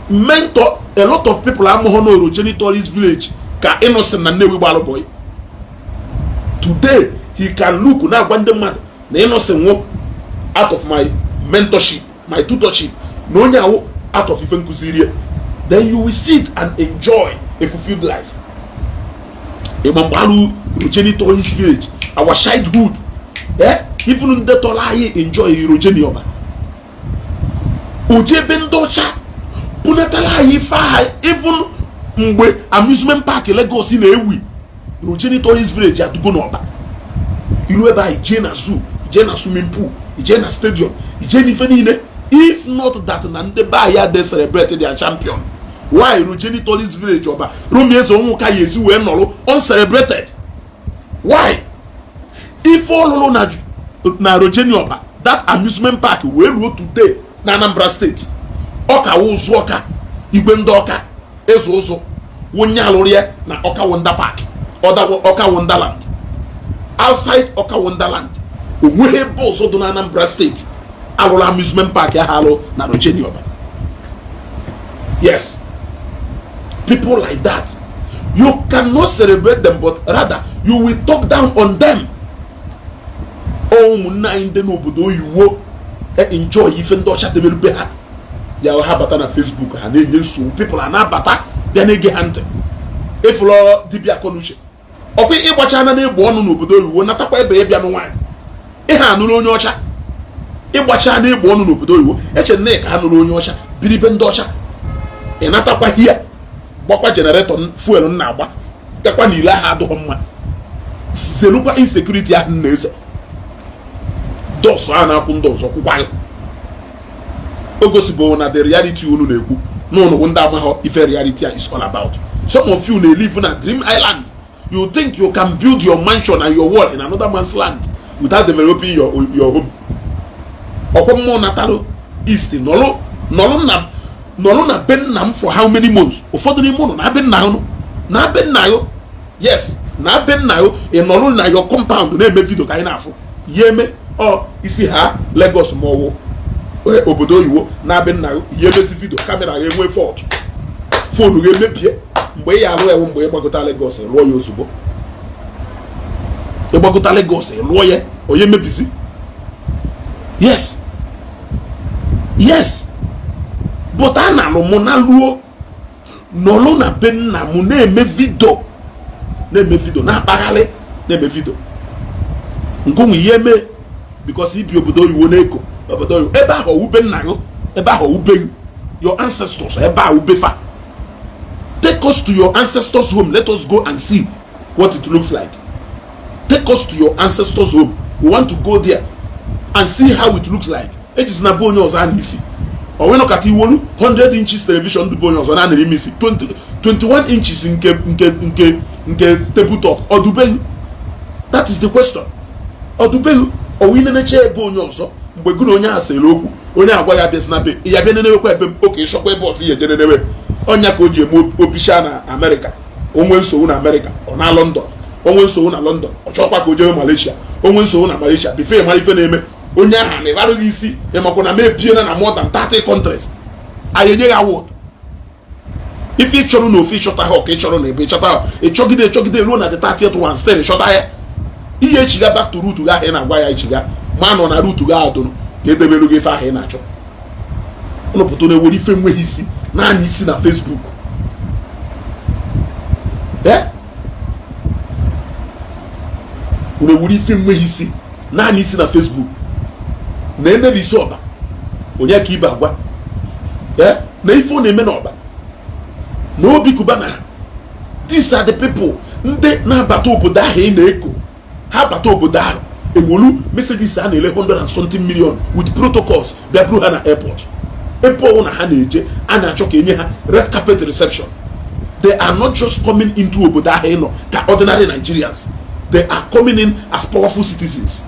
mentor a lot of people amụghọ na Rojenny Tourist Village ka Innocent na Nnewi gbalụ boy. Today he can look na-agwa ndị mmadụ na Innocent nwụ out of my mentorship, my tutorship, na onye awụ out of ife nkụziri. Then you will sit and enjoy a fulfilled life. Ịma mgbe alụ Rojenny Tourist Village, our childhood, eh, even ndị tọrọ anyị enjoy Rojenny Ọba oje ebe ndị ọcha bunatara anyị ife aha. Even mgbe amusement park Lagos na-ewi, Rojenny Tourist Village adụgo n'Ọba. Ilu ebe anyị jee na zoo, jee na swimming pool, jee na stadium, jee n'ife niile. If not that na ndị be anyị ade celebrate their champion, why Rojenny Tourist Village Ọba Romeo Ezeonwuka ya ezi wee nọrọ uncelebrated? Why ife ọlụlụ na Rojenny Ọba, that amusement park, wee ruo today na Anambra State, ọka ụzụ ọka igwe ndị ọka eze ụzụ wonye alụrụ ya na Ọka Wonder Park, Ọka Wonderland. Outside Ọka Wonderland, onweghị ebe ọzọ dị na Anambra State alụrụ amusement park ahụ alụ na Rojenny Ọba. Yes, people like that, you cannot celebrate them, but rather you will talk down on them. Ụmụnne anyị ndị n'obodo oyiwo enjoy ife ndị ọcha debere be ha ya, ha bata na Facebook, ha na-enye nsogbu. People a na-abata bịa na-ege ha ntị. Ịfụlọ dibịa akọnuche ọkwa ịgbacha na na-egbu ọnụ n'obodo oyiwo, natakwa ebe ịbịa nụ nwaanyị ịha anụrụ onye ọcha. Ịgbacha na-egbu ọnụ n'obodo oyibo, eche na ka anụrụ onye ọcha biribe ndị ọcha, ị natakwa hia gbakwa generator fuel m na-agba. Gakwa na ile ahụ adịghị mma, zelukwa insecurity ahụ na-eze dọsụ a na-akwụ ndị ọzọ kwụkwa. O gosibo na the reality unu na-ekwu n'ụnụ ndị amaghọ ife reality is all about. Some of you na-live na dream island. You think you can build your mansion and your wall in another man's land without developing your home. Ọkwa mmụọ natalụ east, nọlụ nọlụ na nọlụ na be nna m for how many months? Ụfọdụ n'ime ụnụ na be nna ụnụ, na be nna yo, yes, na be nna yo. Ị nọlụ na your compound na-eme video ka anyị na-afụ ya eme. Ọ isi ha Lagos ma ọwụ obodo oyibo na be nna yo, ya emezi video, camera ya enwe fault, phone ga emebie. Mgbe ị ya alụ ewu, mgbe ị gbagota Lagos lụọ ya ozugbo, ịgbagota Lagos lụọ ya, onye mebisi. Yes, but a na-alụ mụ na luo nọlụ na be nna m na-eme video, na-eme video, na-akpagharị, na-eme video nkunwe ihe mee, because ibi obodo oyibo na-eko obodo oyibo. Ebe ahụ owube nna gị, ebe ahụ owube gị, your ancestors, ebe ahụ ube fa. Take us to your ancestors' home. Let us go and see what it looks like. Take us to your ancestors' home. We want to go there and see how it looks like. Ejizi na be onye ọzọ a na isi onwe nọkata iwolu 100 inches television dị be onye ọzọ na-anara ime isi 20 21 inches nke tabletop ọdụbeghị. That is the question. Ọdụbeghị ọwụ inenecha ebe onye ọzọ. Mgbe gụ na onye ahụ sere okwu, onye agwa ya abịazi na be ya, bịa nenewekwa ebe m oke ịchọkwa ebe ọzọ ya eje nenewe ọnya ka o ji eme obicha na Amerịka. Onwe nsogbu na Amerịka, ọ na London. Onwe nsogbu na London, ọ chọkwa ka o jebe Malaysia. Onwe nsogbu na Malaysia, before mara ife na-eme, onye ahụ na ịgbarụghị isi. Ịmakwa na mebiena na more than 30 countries. Anyị enye ya award. Ife ị chọrọ na ofe ịchọta ha, ọka ịchọrọ na ebe ịchọta ha, ịchọgide ịchọgide ruo na the 30th one, still ịchọta ya. Ihe echiga back to root gị ahụ ị na-agwa ya echiga ma nọ na root gị ahụ dụrụ ka edebelu gị ife ahụ ị na-achọ. Ụnụ pụta na-ewere ife nweghị isi naanị isi na Facebook. Ee, unu ewere ife nweghị isi naanị isi na Facebook na emere isi ọba onye ka ibe agwa. Ee, na ife ọ na-eme n'ọba na Obi Cubana. These are the people ndị na-abata obodo ahụ ị na-eko. Ha bata obodo ahụ, ewolu messages a na-ele 100 and something million with protocols bịa buru ha na airport. Ebe ọwụ na ha na-eje, a na-achọ ka enye ha red carpet reception. They are not just coming into obodo ahụ ị nọ ka ordinary Nigerians. They are coming in as powerful citizens.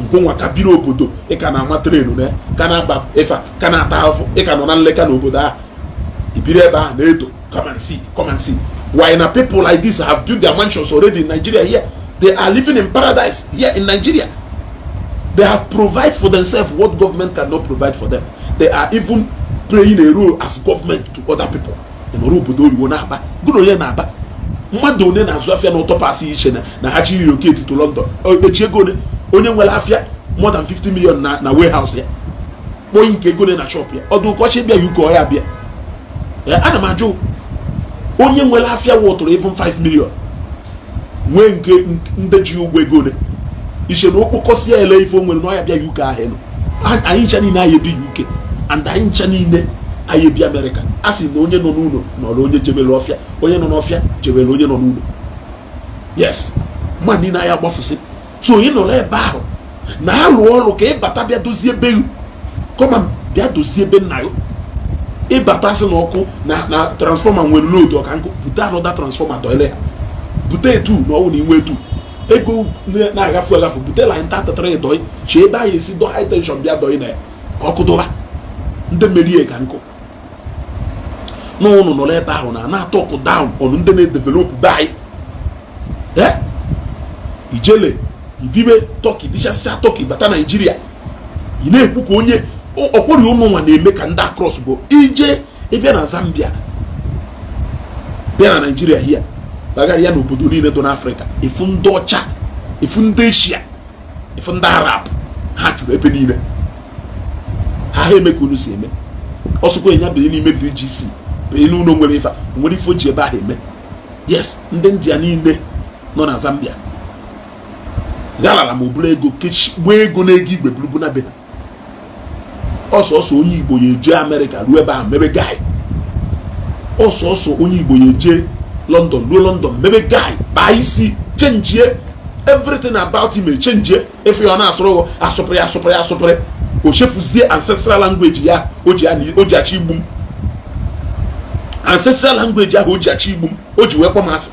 Nkwụnwa ka biri obodo ị ka na-ama trenu na ka na-aba ịfa ka na-ata afụ, ị ka nọ na nleka n'obodo ahụ ibiri ebe ahụ na-eto. Come and see, come and see why na people like this have built their mansions already in Nigeria here. They are living in paradise here in Nigeria. They have provide for themselves what government cannot provide for them. They are even playing a role as government to other people. Ị nọrọ obodo oyibo na-aba gụrụ onye na-aba. Mmadụ one na-azụ afịa na ụtọ pasị iche na ha chi relocate to London, echi ego one onye nwere afịa more than 50 million na warehouse ya, kpọọ nke ego na shop ya, ọdụ ụkọchị bịa UK, ọ ya bịa. Ana m ajụ, onye nwere afịa wọtụrụ even 5 million, nwee nke ndị ji ụgwọ ego ole, iche na okpokọsịa ele ife o nwere na ọ ya bịa UK ahụ nọ? Anyị ncha niile anyị ebi UK and anyị ncha niile anyị ebi Amerịka. A sị na onye nọ n'ụlọ nọrọ onye jebere ọfịa, onye nọ n'ọfịa jebere onye nọ n'ụlọ. Yes, mmadụ niile anyị agbafụsị. So onye nọrọ ebe ahụ na-alụ ọrụ ka ịbata bịa dozie ebe gị, kọma bịa dozie ebe nna gị. Ịbata sị na ọkụ na transformer nwere load ọka nkụ, bute anọda transformer dọile ha, bute etu na ọnwụ na inwe etu ego na-agafu agafu, bute line 33 dọị chee ebe anyị esi dọ high tension, bịa dọị na ya ka ọkụ dọba ndị merie ka nkụ. N'ụnụ nọrọ ebe ahụ na na-atọkụ down ọnụ ndị na-edevelop be anyị. Ijele ibibe Turkey, bichasịcha Turkey, bata Naijiria, ị na-ekwu ka onye ọkwọrị ụnụ nwa na-eme ka ndị across bụ ije ịbịa na Zambia, bịa na Naijiria hia, bagara ya n'obodo niile dị n'Afrịka, ifu ndị ọcha, ifu ndị Eshia, ifu ndị Arab, ha juru ebe niile. Ha eme ka unu si eme. Ọsụkwa enya bee n'ime VGC, bee n'ụlọ nwere ife nwere ife o ji ebe ahụ eme. Yes, ndị India niile nọ na Zambia galara ma oburu ego gbaa ego n'ego igwe burubu na be ha. Ọsọsọ onye Igbo ya eje Amerịka ruo ebe ahụ mebe guy. Ọsọsọ onye Igbo ya eje London, ruo London, mebe guy kpaa isi, chenjie everything about him, echenjie efe ya, ọ na-asụrụ asụpịrị asụpịrị asụpịrị. O chefuzie ancestral language ya o ji achọ igbu m. Ancestral language ahụ o ji achọ igbu m, o ji wee kpọ m asị,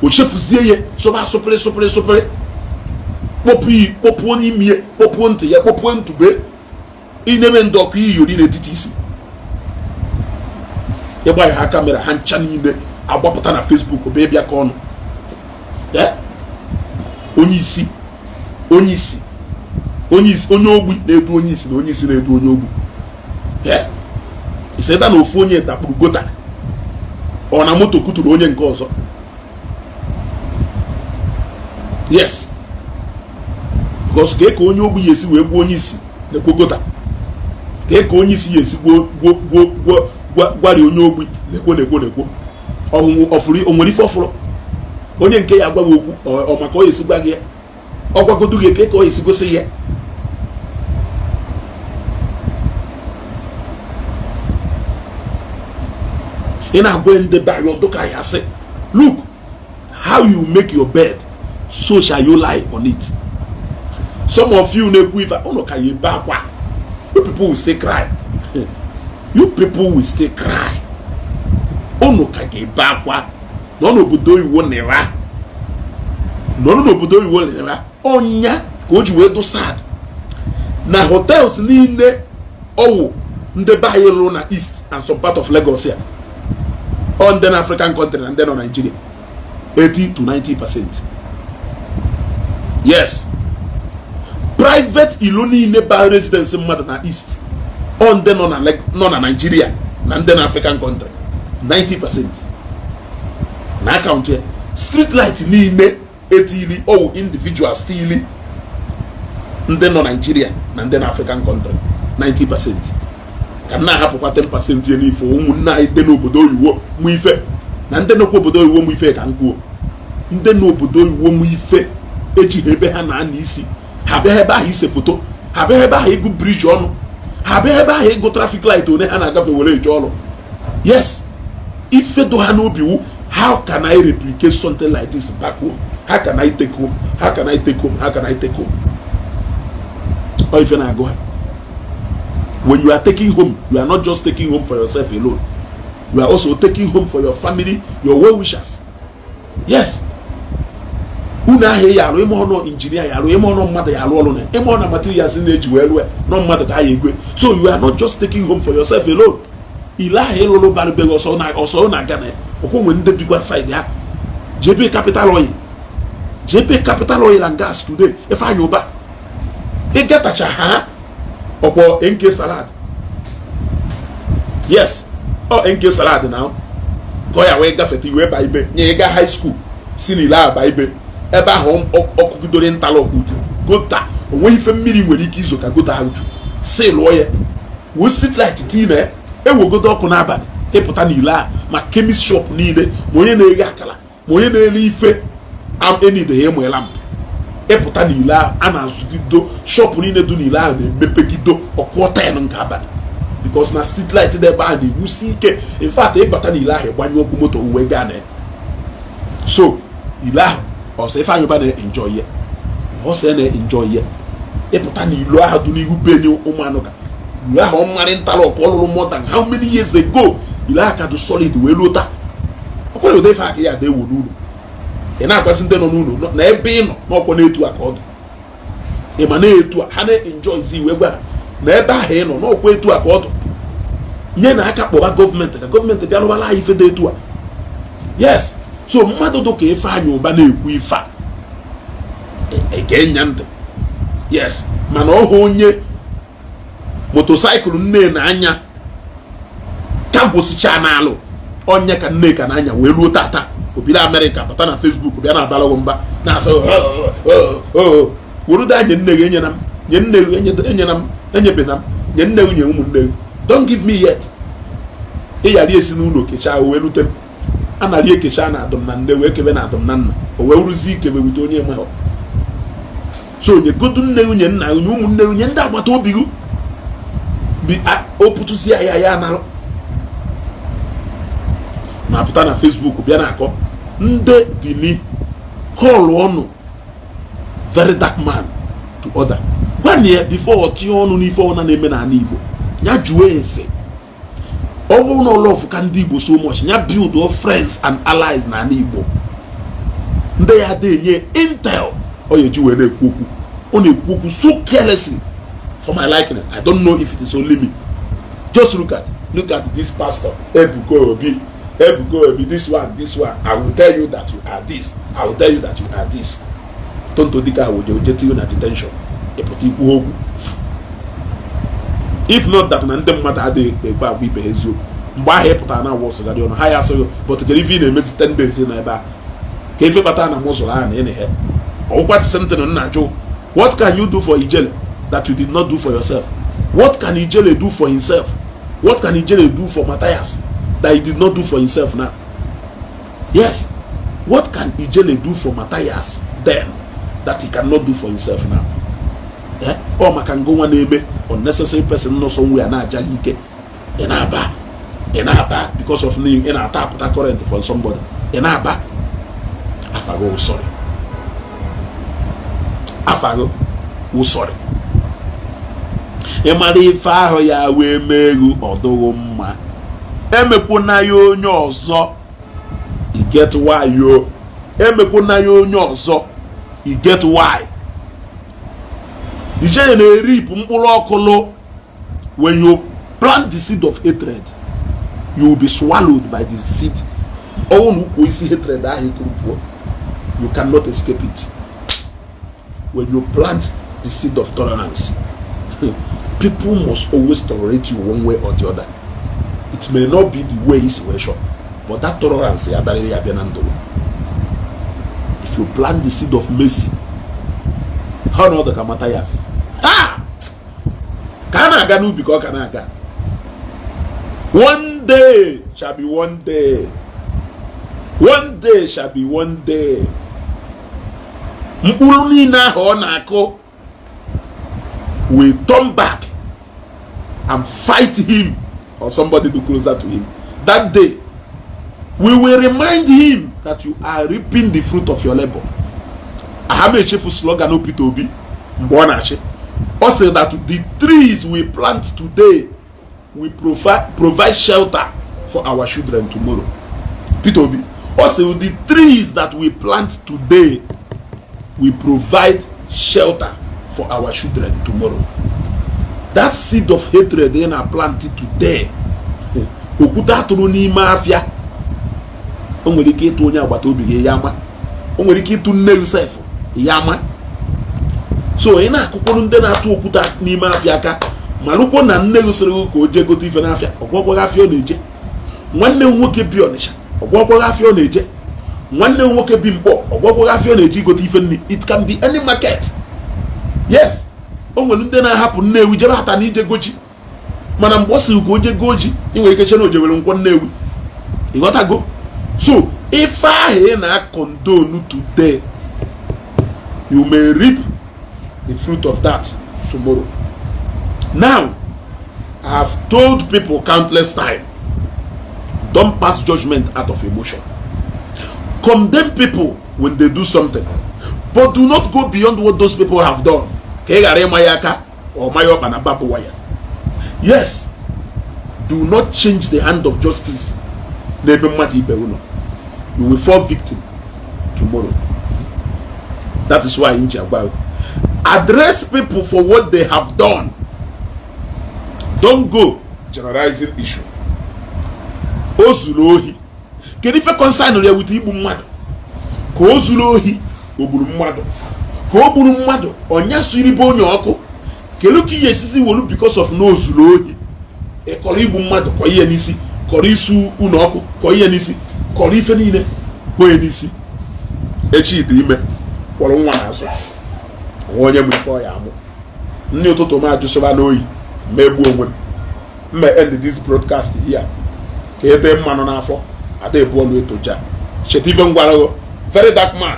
o chefuzie ya, sụba asụpịrị sụpịrị sụpịrị, kpọpụ iyi, kpọpụo n'imi ya, kpọpụo ntị ya, kpọpụo ntụbe ineme ndị ọkụ iyori n'etiti isi. Ịgba ya ha camera ha ncha niile agbapụta na Facebook bụ ịbịa ka ọnụ onye isi, onye isi, onye isi, onye ogbi na-edu onye isi, na onye isi na-edu onye ogbi. Isi ebe na ofu onye dakpuru gutter, ọ na moto kuturu onye nke ọzọ. Yes, because ka onye ogbi ya esi wee gbuo onye isi na-ekwo gutter, ka onye isi ya esi gbuo gbuo gbuo gwari onye ogbi na-ekwo na-ekwo na-ekwo ọfụrụ. O nwere ife ọfụrụ onye nke ya agwa gị okwu ọ maka ọ esi gwa gị ya, ọ gwagodo gị ka ọ esi gosi ya. Ị na-agwa ndị be anyị ọdụka ya sị, look, how you make your bed, so shall you lie on it. Some of you na-ekwu ife ụnụ ka ya ebe akwa. You people will still cry, you people will still cry. Ụnụ ka ga-ebe akwa. Nọ n'obodo oyibo nịra, nọrọ n'obodo oyibo nịra. Ọnya ka o ji wee dụ sad na hotels niile ọwụ ndị be anyị lụrụ na East and some part of Lagos ya, ọ ndị na African country na ndị nọ Nigeria, 80 to 90%. Yes, private ilo niile ba residence mmadụ na East, ọ ndị nọ na Nigeria na ndị na African country, 90%. Na akaụntụ ya, street light niile etili, ọwụ individuals tili, ndị nọ Nigeria na ndị na African country, 90%. Ka m na-ahapụkwa 10% ya n'ife ụmụnne anyị ndị n'obodo oyibo mụ ife na ndị nọkwa obodo oyibo mụ ife. Ka m kwuo, ndị n'obodo oyibo mụ ife ejighị ebe ha na-ana isi. Ha bịa ebe ahụ ise foto, ha bịa ebe ahụ ịgụ bridge ọnụ, ha bịa ebe ahụ ịgụ traffic light one ha na-agafe were eje ọrụ. Yes, ife do ha n'obi wu, how can I replicate something like this back home? How can I take home? How can I take home? How can I take home? Ọ ife na-agụ ha. When you are taking home, you are not just taking home for yourself alone, you are also taking home for your family, your well wishers. Yes, unu ahụ ya arụ ime ọnụ engineer ya arụ ime ọnụ mmadụ ya arụ ọrụ na ime ọnụ materials na-eji wee rụọ nọ mmadụ ka ha ya egwe. So you are not just taking home for yourself alone. Ile ahụ ịlụrụ barụbeghị ọsọ na ọsọ na-aga na ọkwa nwe ndị bikwa side ha. JP Capital Oil, JP Capital Oil and Gas today, Ifeanyi Ụba ịgatacha ha ọkwọ NK Salad. Yes, ọ NK Salad na ka ọ ya wee gafete iwe ba ibe nye ịga high school si n'ile aba ibe ebe ahụ ọkụgidore interlock uju gutter. Onweghị ife mmiri nwere ike izo ka gutter ahụ ju si lụọ ya, wuo street light tii na ewegodo ọkụ n'abalị. Ịpụta n'ile ahụ, ma chemist shop niile, ma onye na-eghe akara, ma onye na-ere ife enide ya ịmụ lamp. Ịpụta n'ile ahụ, a na-azụgido shop niile dị n'ile ahụ na-emepegido ọkụọ 10 nke abalị, because na street light dị ebe ahụ na-ewusi ike. In fact, ịbata n'ile ahụ, ịgbanyụ ọkụ moto uwe gaa na ya. So ile ahụ ọsọ Ifeanyị Ụba na-enjoy ya, ọsọ ya na-enjoy ya. Ịpụta n'ilo ahụ dị n'ihu benye ụmụanụka, ilo ahụ ọmarị interlock ọ lụrụ more than how many years ago, ile ahụ ka dị solid wee ruo taa. Ọ kwere ụdị ife aka ya ada ewu n'ụlọ. Ị na-agwazi ndị nọ n'ụlọ na ebe ị nọ n'ọkwọ na-etu a ka ọ dị. Ị ma na-etu a ha na-enjoy zi iwe gwa ha na ebe ahụ ị nọ n'ọkwa etu a ka ọ dị. Nye na aka kpọba gọọmenti ka gọọmenti bịa rụbara anyị ife dị etu a. Yes, so mmadụ dị ka Ifeanyị Ụba na-ekwu ife a, ege nya ntị. Yes, mana ọhụ onye motorcycle nne na-anya ka gwụsịcha n'alụ onye ka nne ka na-anya wee ruo tata obiri Amerịka, bata na Facebook bịa na-abalụghị mba na-asị werudo nye nne gị, enyena m, nye nne gị, enyena m, enyebena m, nye nne gị, nye ụmụnne gị. Don't give me yet. Ịghara esi n'ụlọ kechaa wee rute m. A nara ekecha na adụm na nne wee kebe na adụm na nna, o wee rụzie ikebe wute onye enweghị. So onye godu nne gị, nye nna gị, nye ụmụnne gị, nye ndị agbata obi gị bi opụtụsi ya ya analụ. Na-apụta na Facebook bịa na-akọ ndị Bini call ọnụ Very Dark Man to order. Gwana ya, before ọ tinye ọnụ n'ife ọna na-eme n'ala Igbo, ya jụọ ese. Ọ bụrụ na ọlọfụ ka ndị Igbo so much, ya build all friends and allies n'ala Igbo, ndị ya dị enye intel ọ ya eji wee na-ekwu okwu. Ọ na-ekwu okwu so carelessly for my liking. I don't know if it is only me. Just look at this pastor Ebuka Obi, Ebuka Obi, this one, this one. "I will tell you that you are this. I will tell you that you are this." Tonto dịka oje oje tinye na detention, ịpụta ikwu okwu. If not that na ndị mmadụ adịghị ekwe agwa ibe ha eziokwu, mgbe ahụ ị pụtara na agwa ọsụgarị ọnụ ha ya asịghị. But kedu ife ị na-emezi 10 days na ebe a ka ife kpatara na mụzụrụ ahụ na ị na-ehe ọgwụkwa the same thing m na-ajụ? What can you do for Ijele that you did not do for yourself? What can Ijele do for himself? What can Ijele do for Matthias that he did not do for himself now? Yes, what can Ijele do for Matthias then that he cannot do for himself now? Eh? Ọ maka ngụnwa na-eme unnecessary person nọ somewhere na-aja ike, ị na-aba, ị na-aba because of ị na-ata apụta current for somebody, ị na-aba afago ụsọrị, afago ụsọrị. Ị mara ife ahụ ya wee mee egwu ọdụghị mma, emekwuna ya onye ọzọ. You get why yo? Emekwuna ya onye ọzọ. You get why? Ijele na-eripụ mkpụrụ ọkụlụ. When you plant the seed of hatred, you will be swallowed by the seed. Ọnwụ na ukwu isi hatred ahụ ikuru pụọ, you cannot escape it. When you plant the seed of tolerance, people must always tolerate you one way or the other. It may not be the way isi wee chọọ, but that tolerance ya darịrị ya bịa na ndụ. If you plant the seed of mercy, ha na ọdụ ka Matthias ha ka a na-aga n'ubi ka ọ ka na-aga. One day shall be one day, one day shall be one day. Mkpụrụ niile ahụ ọ na-akụ will turn back and fight him or somebody do closer to him. That day we will remind him that you are reaping the fruit of your labor. Aha m echefu slogan Peter Obi mgbe ọ na-achị. Ọ sịrị that the trees we plant today will provide shelter for our children tomorrow. Peter Obi, ọ sịrị the trees that we plant today will provide shelter for our children tomorrow. That seed of hatred ị na-plant today, okwute atụrụ n'ime afịa, o nwere ike ịtụ onye agbata obi gị ya ama, o nwere ike ịtụ nne gị sef ya ama. So ị na-akụkwuru ndị na-atụ okwute n'ime afịa aka, malụkwo na nne gị sịrị gị ka o jee gote ife n'afịa, ọgwọgwaghị afịa ọ na-eje. Nwanne m nwoke bi Ọnịsha, ọgwọgwaghị afịa ọ na-eje. Nwanne m nwoke bi Mkpọ, ọgwọgwaghị afịa ọ na-eje igote ife nri. It can be any market. Yes, o nwere ndị na-ahapụ Nnewi jebe hata na ije goji, mana mgbe ọ sịrị ka o je goo ji, ị nwere ike che na o jewere nkwọ Nnewi. Ịghọtago? So ife ahụ ị na-condone today, you may reap the fruit of that tomorrow. Now, I have told people countless times, don't pass judgment out of emotion. Condemn people when they do something, but do not go beyond what those people have done, ka ị ghara ịma ya aka or ma ya ọkpa na barbed wire. Yes, do not change the hand of justice n'ebe mmadụ ibe ụlọ. You will fall victim tomorrow. That is why nji agba, address people for what they have done. Don't go generalizing issue. O zuru ohi, kedu ife concern ya with igbu mmadụ? Ka o zuru ohi, o gburu mmadụ? Ka o gburu mmadụ, ọnya siribe onye ọkụ? Kedu ka ihe esisi wolu because of na o zuru ohi, ịkọrọ igbu mmadụ kọ ihe n'isi, kọrọ isu ụlọ ọkụ kọ ihe n'isi, kọrọ ife niile kpọ ya n'isi? Echi dị ime, kwọrọ nwa n'azụ, nwa onye mụ ife ọ ya amụ. Nne ụtụtụ m ajụsịba n'oyi, megbuo onwe m. Mma end this broadcast here ka ete mmanụ n'afọ ada ebu ọnụ etoja. Cheta ife ngwarago: Very Dark Man,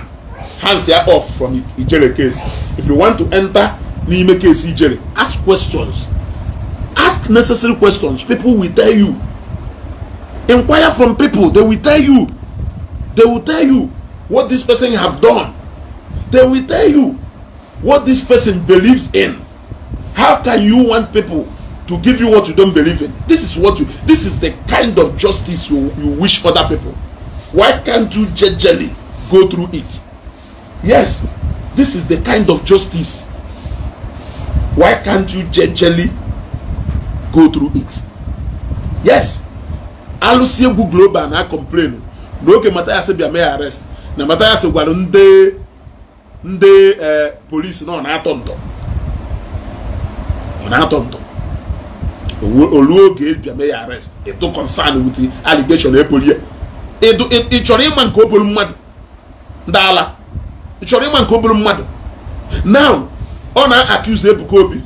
hands ya off from Ijele case. If you want to enter n'ime case Ijele, ask questions, ask necessary questions. People will tell you. Inquire from people, they will tell you. They will tell you what this person have done. They will tell you what this person believes in. How can you want people to give you what you don't believe in? This is the kind of justice you wish other people. Why can't you jejely go through it? Yes, this is the kind of justice. Why can't you jejely go through it? Yes. Alụsị Egwu Global na complain n'oge Mathias bịa mee arrest na Mathias gwara ndị polisi na ọ na-atọ ntọ, ọ na-atọ ntọ. Olu oge bịa mee ya arrest, ịdụ concern with the allegation epolie. Ị chọrọ ịma nke obolu mmadụ, ndị ala, ị chọrọ ịma nke obolu mmadụ. Now ọ na-accuse Ebuka Obi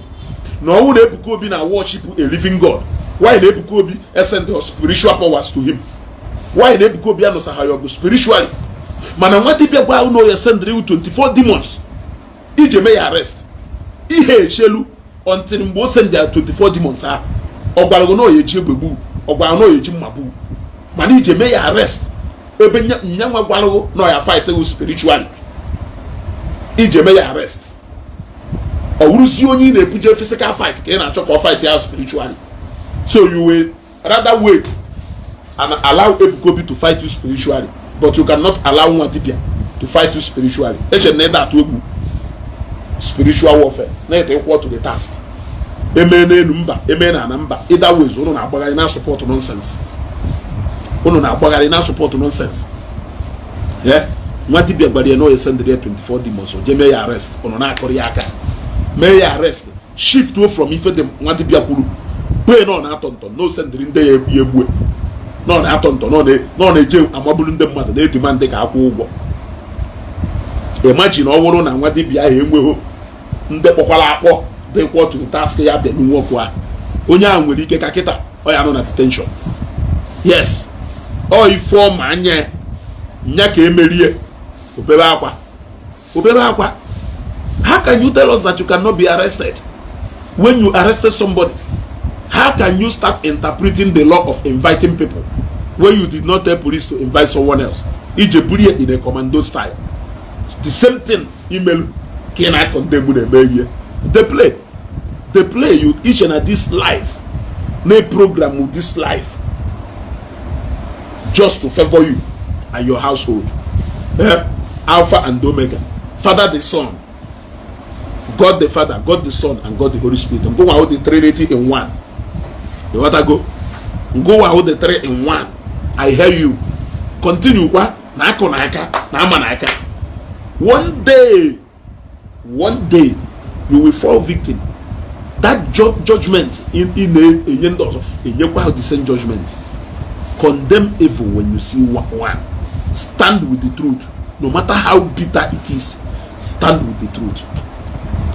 na ọnwụ na Ebuka Obi na worship a living God. Why na Ebuka Obi send the spiritual powers to him? Why na Ebuka Obi anụsaha ya ọgụ spiritually? Mana nwa dibịa gwa ahụ na oya sendịrị iwu 24 demons iji eme ya arrest, ihe echelu until mgbe o send ya 24 demons ahụ. Ọ gwara gị na oya eji egbe gbu, ọ gwara na oya eji mma gbu, mana iji eme ya arrest ebe nyanwa gwara gị na oya fight gị spiritually, iji eme ya arrest. Ọ wụrụzi onye ị na-ebuje physical fight ka ị na-achọ ka ọ fight ya spiritually. So you will rather wait and allow Ebuka Obi to fight you spiritually, but you cannot allow nwa dibia to fight you spiritually. Eche na ịda atụ egwu spiritual warfare na ịdị equal to the task. Eme n'elu mba, eme na ana mba, either ways, unu na-agbagharị na support nonsense. Unu na-agbagharị na support nonsense. Yeah, nwa dibia gwara ya na oye sendịrị ya 24 demons, o jee mee ya arrest. Unu na-akụrụ ya aka, mee ya arrest, shift from ife dị nwa dibia kwuru kwee na ọ na-atọ ntọ, na o sendịrị ndị ya egbue, na ọ na-atọ ntọ, na ọ na-eje amagburu ndị mmadụ na-edima ndị ka akwụ ụgwọ. Imagine ọ bụrụ na nwa dibia ahụ enweghị ndị kpọkwara akpọ dịkwa otu task ya bịa n'nwe ọkụ ahụ, onye ahụ nwere ike ka kịta ọ ya nọ na detention. Yes, ọ ife ọma anya nya ka emerie obere akwa, obere akwa. How can you tell us that you cannot be arrested when you arrested somebody? How can you start interpreting the law of inviting people when you did not tell police to invite someone else? Ije buru ya in a commando style. The same thing imelu ka ị na-condemn na-eme ihe. They play, they play you each and this life na program with this life just to favor you and your household. Eh? Alpha and Omega, Father the Son, God the Father, God the Son and God the Holy Spirit. Go out the Trinity in one. You want to go go out the three in one. I hear you. Continue kwa na akụ na aka na ama na aka. One day, one day you will fall victim. That judgment in na-enye ndị ọzọ, enyekwa the same judgment. Condemn evil when you see one. Stand with the truth no matter how bitter it is. Stand with the truth.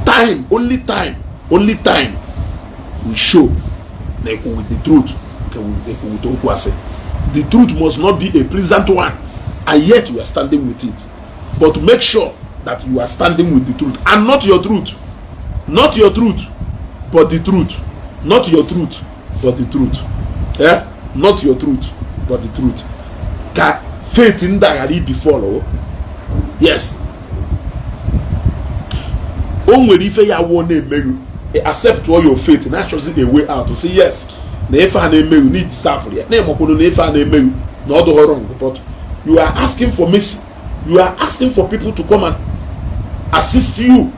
Time, only time, only time will show na ekwu with the truth ka ekwu with okwu asị. The truth must not be a pleasant one, and yet you are standing with it. But make sure that you are standing with the truth and not your truth. Not your truth, but the truth. Not your truth, but the truth. Yeah? Not your truth, but the truth. Ka faith ndị a ghara ibi follow. Yes, o nwere ife ya wụọ na-emeghu, accept all your faith na-achọzi a way out to say yes na ife a na-emeghu na deserve ya, na ịmakwado na ife a na-emeghu na ọ dụghọ wrong, but you are asking for mercy. You are asking for people to come and assist you.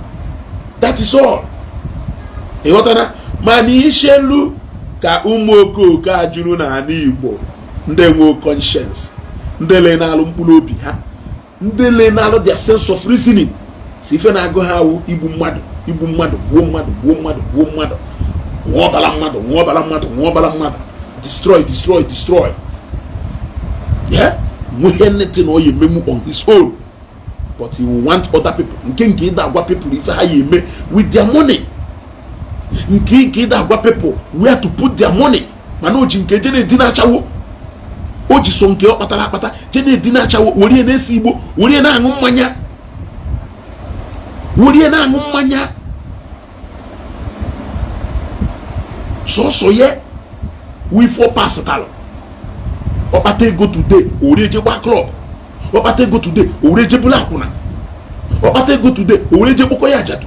That is all. Ịghọtara? Mana ishelu ka ụmụ okooko a juru n'ala Igbo, ndị nwe conscience, ndị le na-alụ mkpụrụ obi ha, ndị le na-alụ their sense of reasoning, si ife na-agụ ha awụ igbu mmadụ, igbu mmadụ, gbuo mmadụ, gbuo mmadụ, gbuo mmadụ, ṅụọ ọbara mmadụ, ṅụọ ọbara mmadụ, ṅụọ ọbara mmadụ, destroy, destroy, destroy. Yeah, nweghị anything ọ ya emenwu on his own, but he will want other people. Nke ịda agwa people ife ha ya eme with their money, nke ịda agwa people where to put their money, mana o ji nke je na-edina achawo. O ji so nke ọ kpatara akpata je na-edina achawo, were na-ese igbo, were na-aṅụ mmanya, were na-aṅụ mmanya sọsọ ya wifo pasịtalụ. Ọkpata ego today, o were eje gba club. Ọkpata ego today, o were eje bụla akwụna. Ọkpata ego today, o were eje kpọkọ ya ajadu.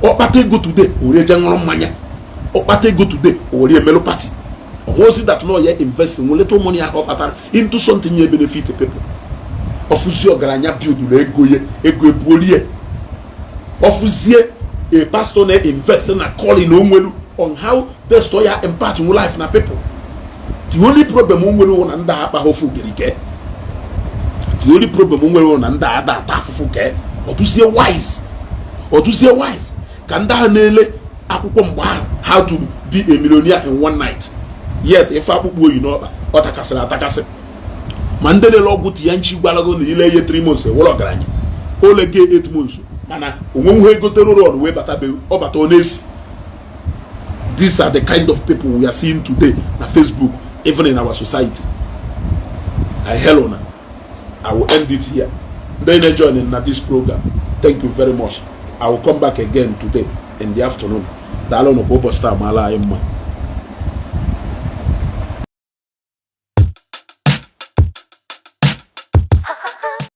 Ọkpata ego today, o were eje ṅụrụ mmanya. Ọkpata ego today, o were emelụ party. Ọnwụzi that no ya invest nwe little money ahụ ọ kpatara into something ya benefit people. Ọfụzie ọgaranya build na ego ya, ego ebuolie. Ọfụzie a pastor na invest na calling onwelu on how best ya impact nwe life na people. The only problem o nwere wụ na ndị a akpaghị ofu ogirike. The only problem o nwere wụ na ndị ada ata afụfụ kee. Ọtụzie wise, ọtụzie wise ka ndị ahụ na-ele akwụkwọ mgbe ahụ, "How to be a millionaire in one night", yet ife akpụkpọ oyi n'ọkpa ọ takasịrị atakasị. Ma ndị lele ọgwụ tinye nchi gwarago na ile ihe 3 months ewere ọgaranya ole ge 8 months, mana onwenwu egotere rọn wee bata be ọ bata, ọ na-esi. These are the kind of people we are seeing today na Facebook, even in our society. I hail una. I will end it here. Ndị na-join na this program, thank you very much. I will come back again today in the afternoon. Daalụ ka ụbọchị taa maala anyị mma.